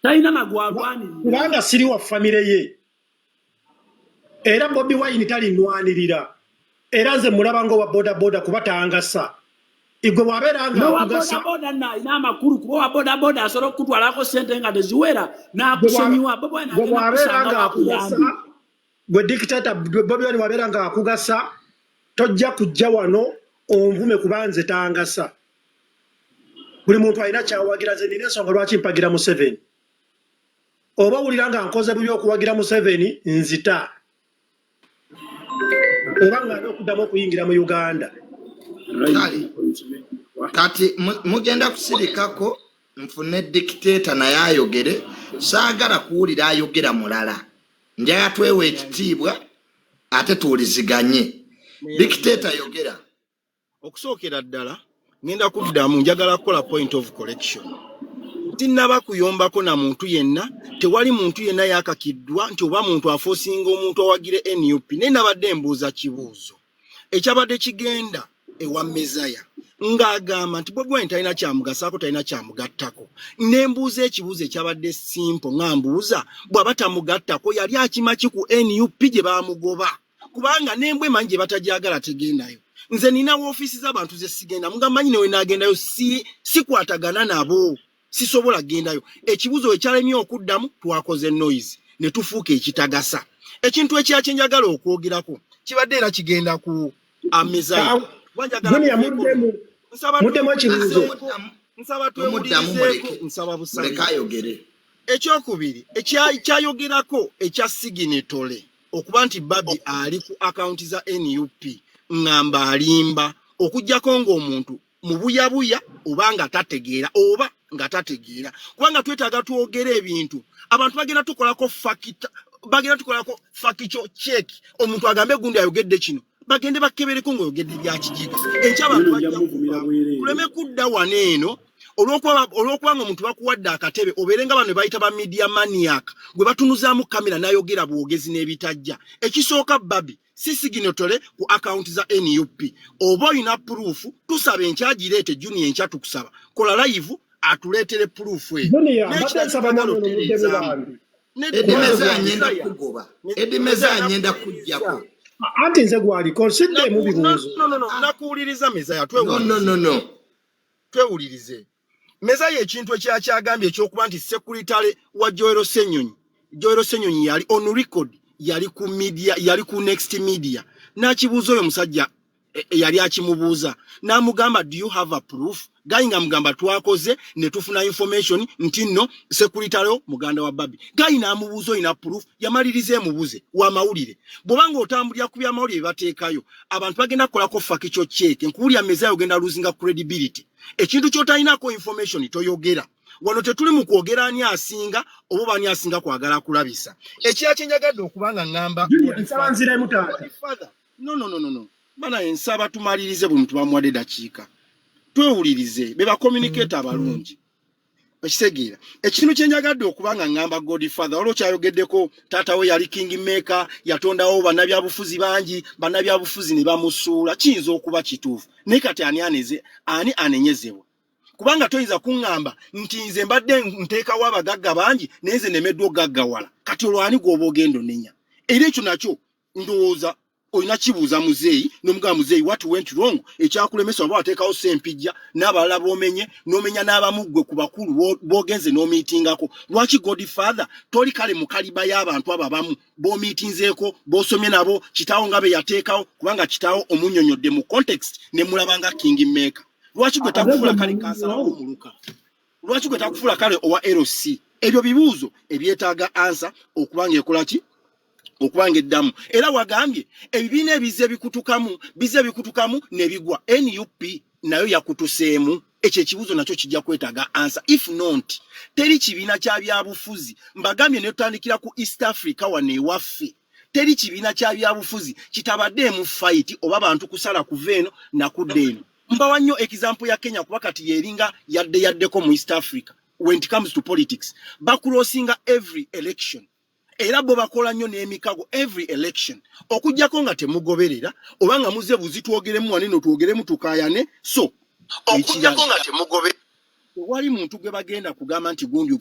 Talina nagwalwanirira. Kubanga siri wa famire ye, era Bobi Wine talinwanirira, era nze mulaba nga owa boda boda kuba tangasa. Igwe bw'abeera nga Nowa akugasa bodaboda nno alina amakulu, kuba owa bodaboda asobola okukutwalako sente nga teziwera n'akusonyiwa. Bobi Wine gwe agenda bw'abeera kusanga nga akugasa wakuyambi. Gwe dictator Bobi Wine bw'abeera nga akugasa, tojja kujja wano onvume kuba nze tangasa. Buli muntu alina kyawagira. Nze nina ensonga lwaki mpagira Museveni. Oba owulira nga nkoze bubi okuwagira Museveni, nzita oba ng'ani okuddamu okuyingira mu Uganda. Kale kati mugenda kusirikako nfune dictator naye ayogere. Saagala kuwulira ayogera mulala, njagala twewa ekitiibwa ate tuwuliziganye. Dictator, yogera. Okusookera ddala ngenda kuddamu, njagala kukola point of correction. Tinnaba kuyombako na muntu yenna, tewali muntu yenna yakakiddwa nti oba muntu aforcinga omuntu awagire NUP, naye nabadde mbuuza kibuuzo ekyabadde kigenda ewa Mezaya ng'agamba nti Bobi Wine talina kyamugasaako, talina kyamugattako. Ne mbuuza ekibuuzo ekyabadde simple, nga mbuuza bw'aba tamugattako yali akima ki ku NUP gye baamugoba? Kubanga nembwa emanyi gye batagyagala tegendayo. Nze nina woofiisi z'abantu ze sigenda, nga manyi newe naagendayo sikwatagana nabo, sisobola kugendayo. Ekibuuzo we kyalemye okuddamu, twakoze noise ne tufuuka ekitagasa. Ekintu ekirala kye njagala okwogerako kibadde era kigenda ku Amezaya. Junior, muddemu. Nsaba Muddemu ekibuuzo. twewulirizeeko, nsaba Mumuddamu. twewulirizeeko. Muleke. Nsaba busabi. Muleke ayogere. Ekyokubiri kyayogerako ekya signatory okuba nti Barbie ali ku akawunti za NUP, ŋŋamba alimba, okugjako ng'omuntu mubuyabuya oba nga tategeera, oba nga tategeera, kubanga twetaaga twogere ebintu abantu bagenda tukolako fact, bagenda tukolako factual check. Omuntu agambe gundi ayogedde kino, bagende bakebereko ng'oyogedde byakijiga. Enkya abantu Nno nja bajja muvumira kuva bwereere. Tuleme kudda wano eno olw'okuba nga omuntu bakuwadde akatebe, obeere nga bano bayita ba media maniac, gwe batunuzaamu kamera n'ayogera bwogezi n'ebitajja. Ekisooka, Barbie si signatory ku akawunti za NUP. Oba olina proof, tusaba enkyagireete. Junior, enkya tukusaba kola live atuleetere proof eyo. Junior, mbadde N'ekirala nsaba kyagala namwe muddemu otereezaamu. bambi. Eddie Mezaya, ngenda Mezaya. kugoba. Eddie Mezaya, ngenda kujjako. Anti nze gwaliko siddeemu bibuuzo. No, no, no, nakuwuliriza Mezaya. No, no. Twewulirize. No, no. Twewulirize Mezaya. Ekintu ekyakyagambye ekyokuba nti secretary wa Joel Ssenyonyi, Joel Ssenyonyi yali on record, yali ku media, yali ku Next Media, n'akibuuza oyo omusajja yali akimubuuza n'amugamba, "Do you have a proof?" Guy nga mugamba twakoze ne tufuna information nti nno sekuritalo muganda wa Babi. Guy n'amubuuza, "Olina proof?" Yamaliriza emubuze wamawulire. Bw'obanga otambulira ku byamawulire bye bateekayo, abantu bagenda kukolako factual check. Nkuwulira mezayo ogenda losinga credibility. Ekintu ky'otalinako information toyogera. Wano tetuli mu kwogera ani asinga oba oba ani asinga kwagala kulabisa. Ekira kyenjagadde okuba nga ŋŋamba Junior, nsaba nziremu taata. Godfather, no, no, no, no, no, bana, ensaba tumalirize. Buli muntu bamuwadde dakiika, twewulirize be bacommunicate abalungi. Okitegeera? Ekintu kyenjagadde okuba nga ŋŋamba Godfather, waliwo kyayogeddeko, taata we yali king maker, yatondawo bannabyabufuzi bangi, bannabyabufuzi ne bamusuula. Kiyinza okuba kituufu, naye kati ani aneze, ani anenyezebwa? Kubanga toyinza kuŋŋamba nti nze mbadde nteekawo abagagga bangi naye nze nemeddwa ogaggawala. Kati olwo ani gw'oba ogenda onenya? Era ekyo nakyo ndowooza olina kibuuza muzeeyi n'omugamba, "Muzeeyi, what went wrong ekyakulemesa oba wateekawo Sempijja n'abalala b'omenye n'omenya n'abamu ggwe ku bakulu b'ogenze n'omiitingako? Lwaki Godfather toli kale mu caliber y'abantu abo abamu b'omiitinzeeko, b'osomye nabo, kitaawo nga be yateekawo?" Kubanga kitaawo omunnyonnyodde mu context ne mulaba nga king maker. Lwaki gwe Ate takufuula gwe kale mumanyi kansala wo. w'omuluka? Lwaki gwe takufuula kale owa LC? Ebyo bibuuzo ebyetaaga answer okuba ng'ekola ki, okuba ng'eddamu. Era wagambye ebibiina ebizze bikutukamu, bizze bikutukamu ne bigwa. NUP nayo yakutuseemu? Ekyo ekibuuzo nakyo kijja kwetaaga answer. If not, teri kibiina kya byabufuzi, mbagambye ne tutandikira ku East Africa wano ewaffe, teri kibiina kya byabufuzi kitabaddeemu fight oba bantu kusala kuva eno nakudda eno. Mbawa nnyo example ya Kenya, kuba kati yeringa yadde yaddeko mu East Africa when it comes to politics. Bakulosinga every election, era bo bakola nnyo n'emikago every election, okugjako nga temugoberera oba nga muze buzi twogeremu waneno, twogeremu tukayane. So okugjako nga temugoberera, tewali muntu gwe bagenda kugamba nti gundi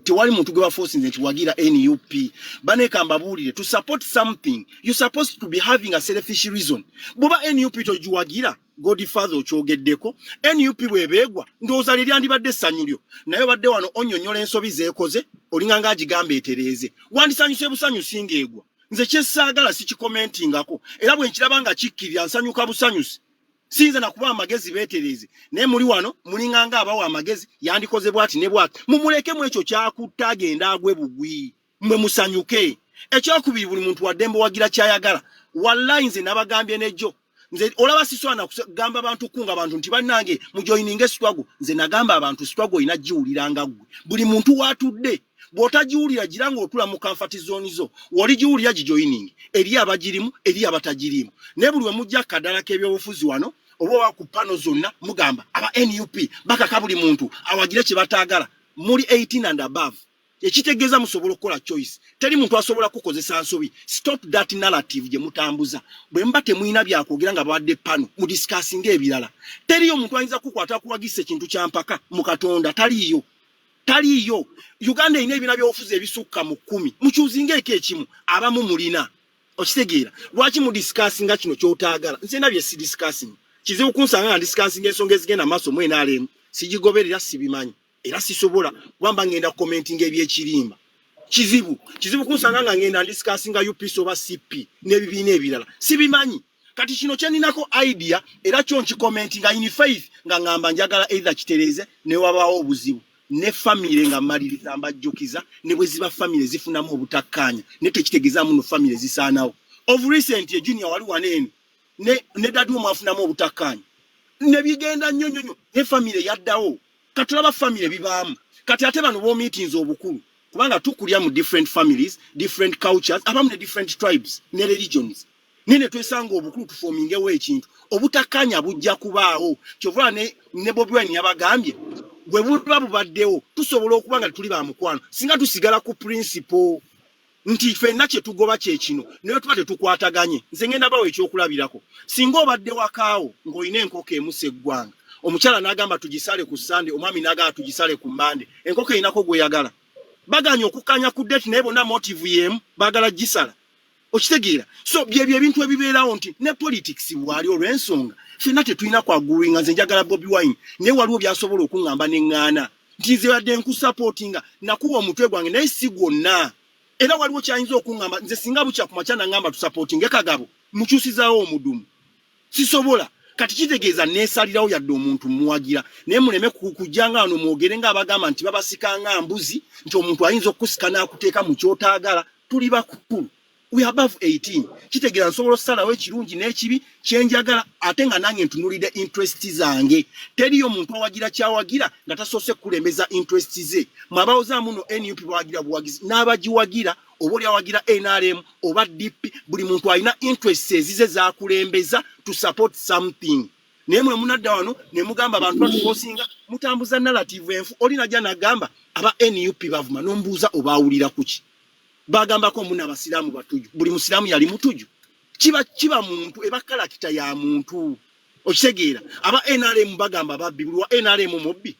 tewali muntu gwe baforcinze nti wagira NUP. Baneka mbabuulire, to support something you supposed to be having a selfish reason. Bw'oba NUP togiwagira, Godfather okyogeddeko, NUP bw'ebeegwa ndowooza lye lyandibadde essanyu lyo, naye obadde wano onnyonnyola ensobi zeekoze, olinga ng'agigamba etereeze, wandisanyuse busanyu singa egwa. Nze kyessaagala sikicommentingako, era bwe nkiraba nga kikkirira nsanyuka busanyusi. Siyinza nakuba amagezi beetereeze, naye muli wano mulinga nga abawa amagezi, yandikoze bwati ne bwati. Mumulekemu ekyo kyakutta, agenda agwe bugwi, mmwe musanyuke. Ekyokubiri, buli muntu waddembe wagira kyayagala. Wallayi nze nabagambye nejjo, nze olaba sisobola kugamba bantu kunga abantu nti bannange mujoininge struggle. Nze nagamba abantu, struggle olina giwulira nga ggwe. Buli muntu waatudde, bw'otagiwulira gira ng'otula mu comfort zone zo, w'oligiwulira gijoining. Eri abagirimu, eri abatagirimu. Naye buli we mujja akadala k'ebyobufuzi wano oba oba ku pano zonna, mugamba aba NUP bakaka buli muntu awagire kye bataagala. Muli 18 and above, ekitegeeza musobola okukola choice. Teri muntu asobola kukozesa nsobi. Stop that narrative gye mutambuza. Bwe muba temulina byakwogera nga bawadde pano, mudiscussinga ebirala. Teriyo muntu ayinza kukwata kuwagisa ekintu kya mpaka mu Katonda. Taliiyo, taliiyo. Uganda erina ebiina byobufuzi ebisukka mu 10, muchoosingeeko ekimu. Abamu mulina okitegeera lwaki mudiscussinga kino kyotaagala. Nze nabye sidiscussing, kizibu kunsanga nga ndiscussinga ensonga ezigenda maaso mu NRM. Sigigoberera, sibimanyi, era sisobola kuba mba ngenda commentinga ebyekirimba. Kizibu, kizibu kunsanga nga ngenda ndiscussinga UPC oba CP n'ebibiina ebirala, sibimanyi. Kati kino kyeninako idea, era kyo nkicommentinga in faith, nga ngamba njagala either kitereeze newabaawo obuzibu ne famire. Nga mmaliriza, mbajjukiza, ne bwe ziba famire zifunamu obutakkaanya, ne tekitegeeza muno famire zisaanawo. Of recent e Junior wali wano eno ne daddy omwafunamu obutakkaanya ne bigenda nnyo nnyo nnyo, ne famire yaddawo. Katulaba famire bibaamu. Kati ate bano b'omiitinze obukulu, kubanga tukulya mu different families, different cultures, abamu ne different tribes ne religions, naye ne twesanga obukulu tuformingewo ekintu, obutakkaanya bujja kubaawo. Kyova ne Bobi Wine yabagambye, bwe buba bubaddewo tusobola okuba nga tuli ba mukwano singa tusigala ku principle nti ffenna kye tugoba kye kino, naye tuba tetukwataganye. Nze ngenda bawo ekyokulabirako. Singa obadde wakaawo ng'olina enkoko emu seggwanga, omukyala n'agamba tugisale ku Sande, omwami n'agamba tugisale ku Mande, enkoko erinako gweyagala, baganye okukkanya ku date, naye bonna motive y'emu, baagala gisala. Okitegeera? So byebyo ebintu ebibeerawo nti ne politics bwali olw'ensonga ffenna tetulina kwagreeinga. Nze njagala Bobi Wine, naye waliwo byasobola okuŋŋamba neŋŋaana nti nze yadde nkusupportinga, nakuwa omutwe gwange, naye si gwonna. Era waliwo kyayinza okuŋŋamba nze, singa bukya ku makya naŋŋamba tusupportinge Kagabo, mukyusizaawo omudumu, sisobola. Kati kitegeeza neesalirawo yadde omuntu muwagira, naye muleme kujja nga wano mwogere ng'abagamba nti babasika nga mbuzi, nti omuntu ayinza okukusika n'akuteeka mu ky'otaagala. Tuli bakulu, we are above 18. Kitegeeza nsobola okusalawo ekirungi n'ekibi kyenjagala, ate nga nange ntunulidde interest zange. Teriyo muntu awagira kyawagira nga tasoose kukulembeza interest ze. Mwabawozaamu no NUP bawagira buwagizi n'abagiwagira, oba oli awagira NRM oba DP, buli muntu alina interest ezize zakulembeza to support something. Naye mwe munadda wano ne mugamba abantu batukosinga, mutambuza narrative enfu. Oli najja nagamba aba NUP bavuma, n'ombuuza obaawulira kuki? Bagambako muna abasiraamu batuju. Buli musiraamu yali mutuju? Kiba muntu, eba character ya muntu, okitegeera? Aba NRM bagamba babbi, buli wa NRM mubbi?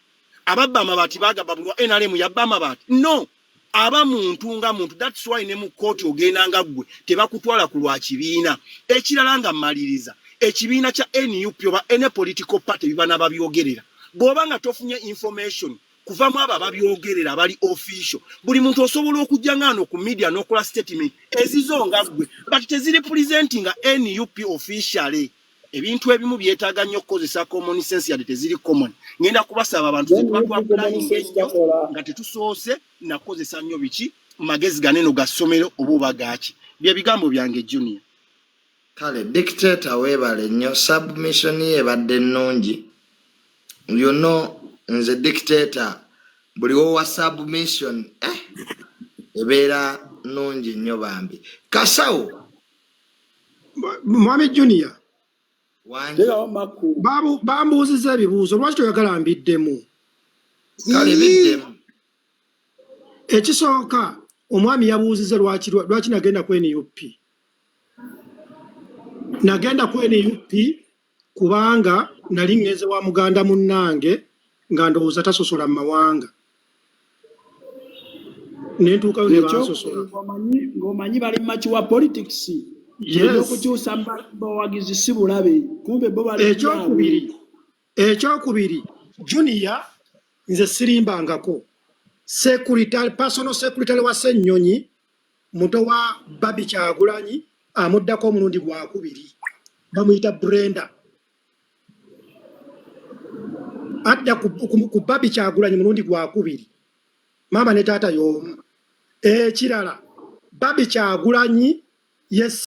Ababba amabaati bagamba buli wa NRM yabba amabaati? No, aba muntu nga muntu. That's why ne mu kooti ogenda nga ggwe, tebakutwala ku lwa kibiina. Ekirala nga mmaliriza, ekibiina kya NUP oba any political party biba nababyogerera. Bw'oba nga tofunye information kuva mu abo ababyogerera abali official, buli muntu osobola okujja ngaano ku media n'okola statement ezizo nga ggwe, but teziri presenting NUP officially. Ebintu ebimu byetaaga nnyo okukozesa common sense, yadde teziri common. Ngenda kubasaba abantu tetuba twapplyinga ennyo nga tetusoose nakozesa nnyo biki magezi ganeno ga ssomero oba gaaki. Bye bigambo byange, Junior. Kale dictator, weebale nnyo, submission ye ebadde nnungi. You know, nze dictator buli wowa submission ebeera nnungi nnyo bambi. Kasawo. Mwami Junior. Wangi. Teekawo makku. Bambuuziza ebibuuzo, lwaki toyagala mbiddemu? Kale biddemu. Ekisooka, omwami yabuuziza lwaki nagenda ku NUP. Nagenda ku NUP kubanga nali ŋŋenze wa muganda munnange nga ndowooza tasosola mu mawanga, ne ntuukayo ne bansosola. Ng'omanyi bali mature politics. Yes. Ebyokukyusa bawagizi si bulabe, kumbe bo bali Ekyokubiri, Junior, nze sirimbangako. Secretary, personal secretary wa Ssennyonyi, muto wa Barbie Kyagulanyi, amuddako omulundi gwakubiri, bamuyita Brenda, adda ku Barbie Kyagulanyi mulundi gwakubiri, maama ne taata y'omu. Ekirala, Barbie Kyagulanyi ye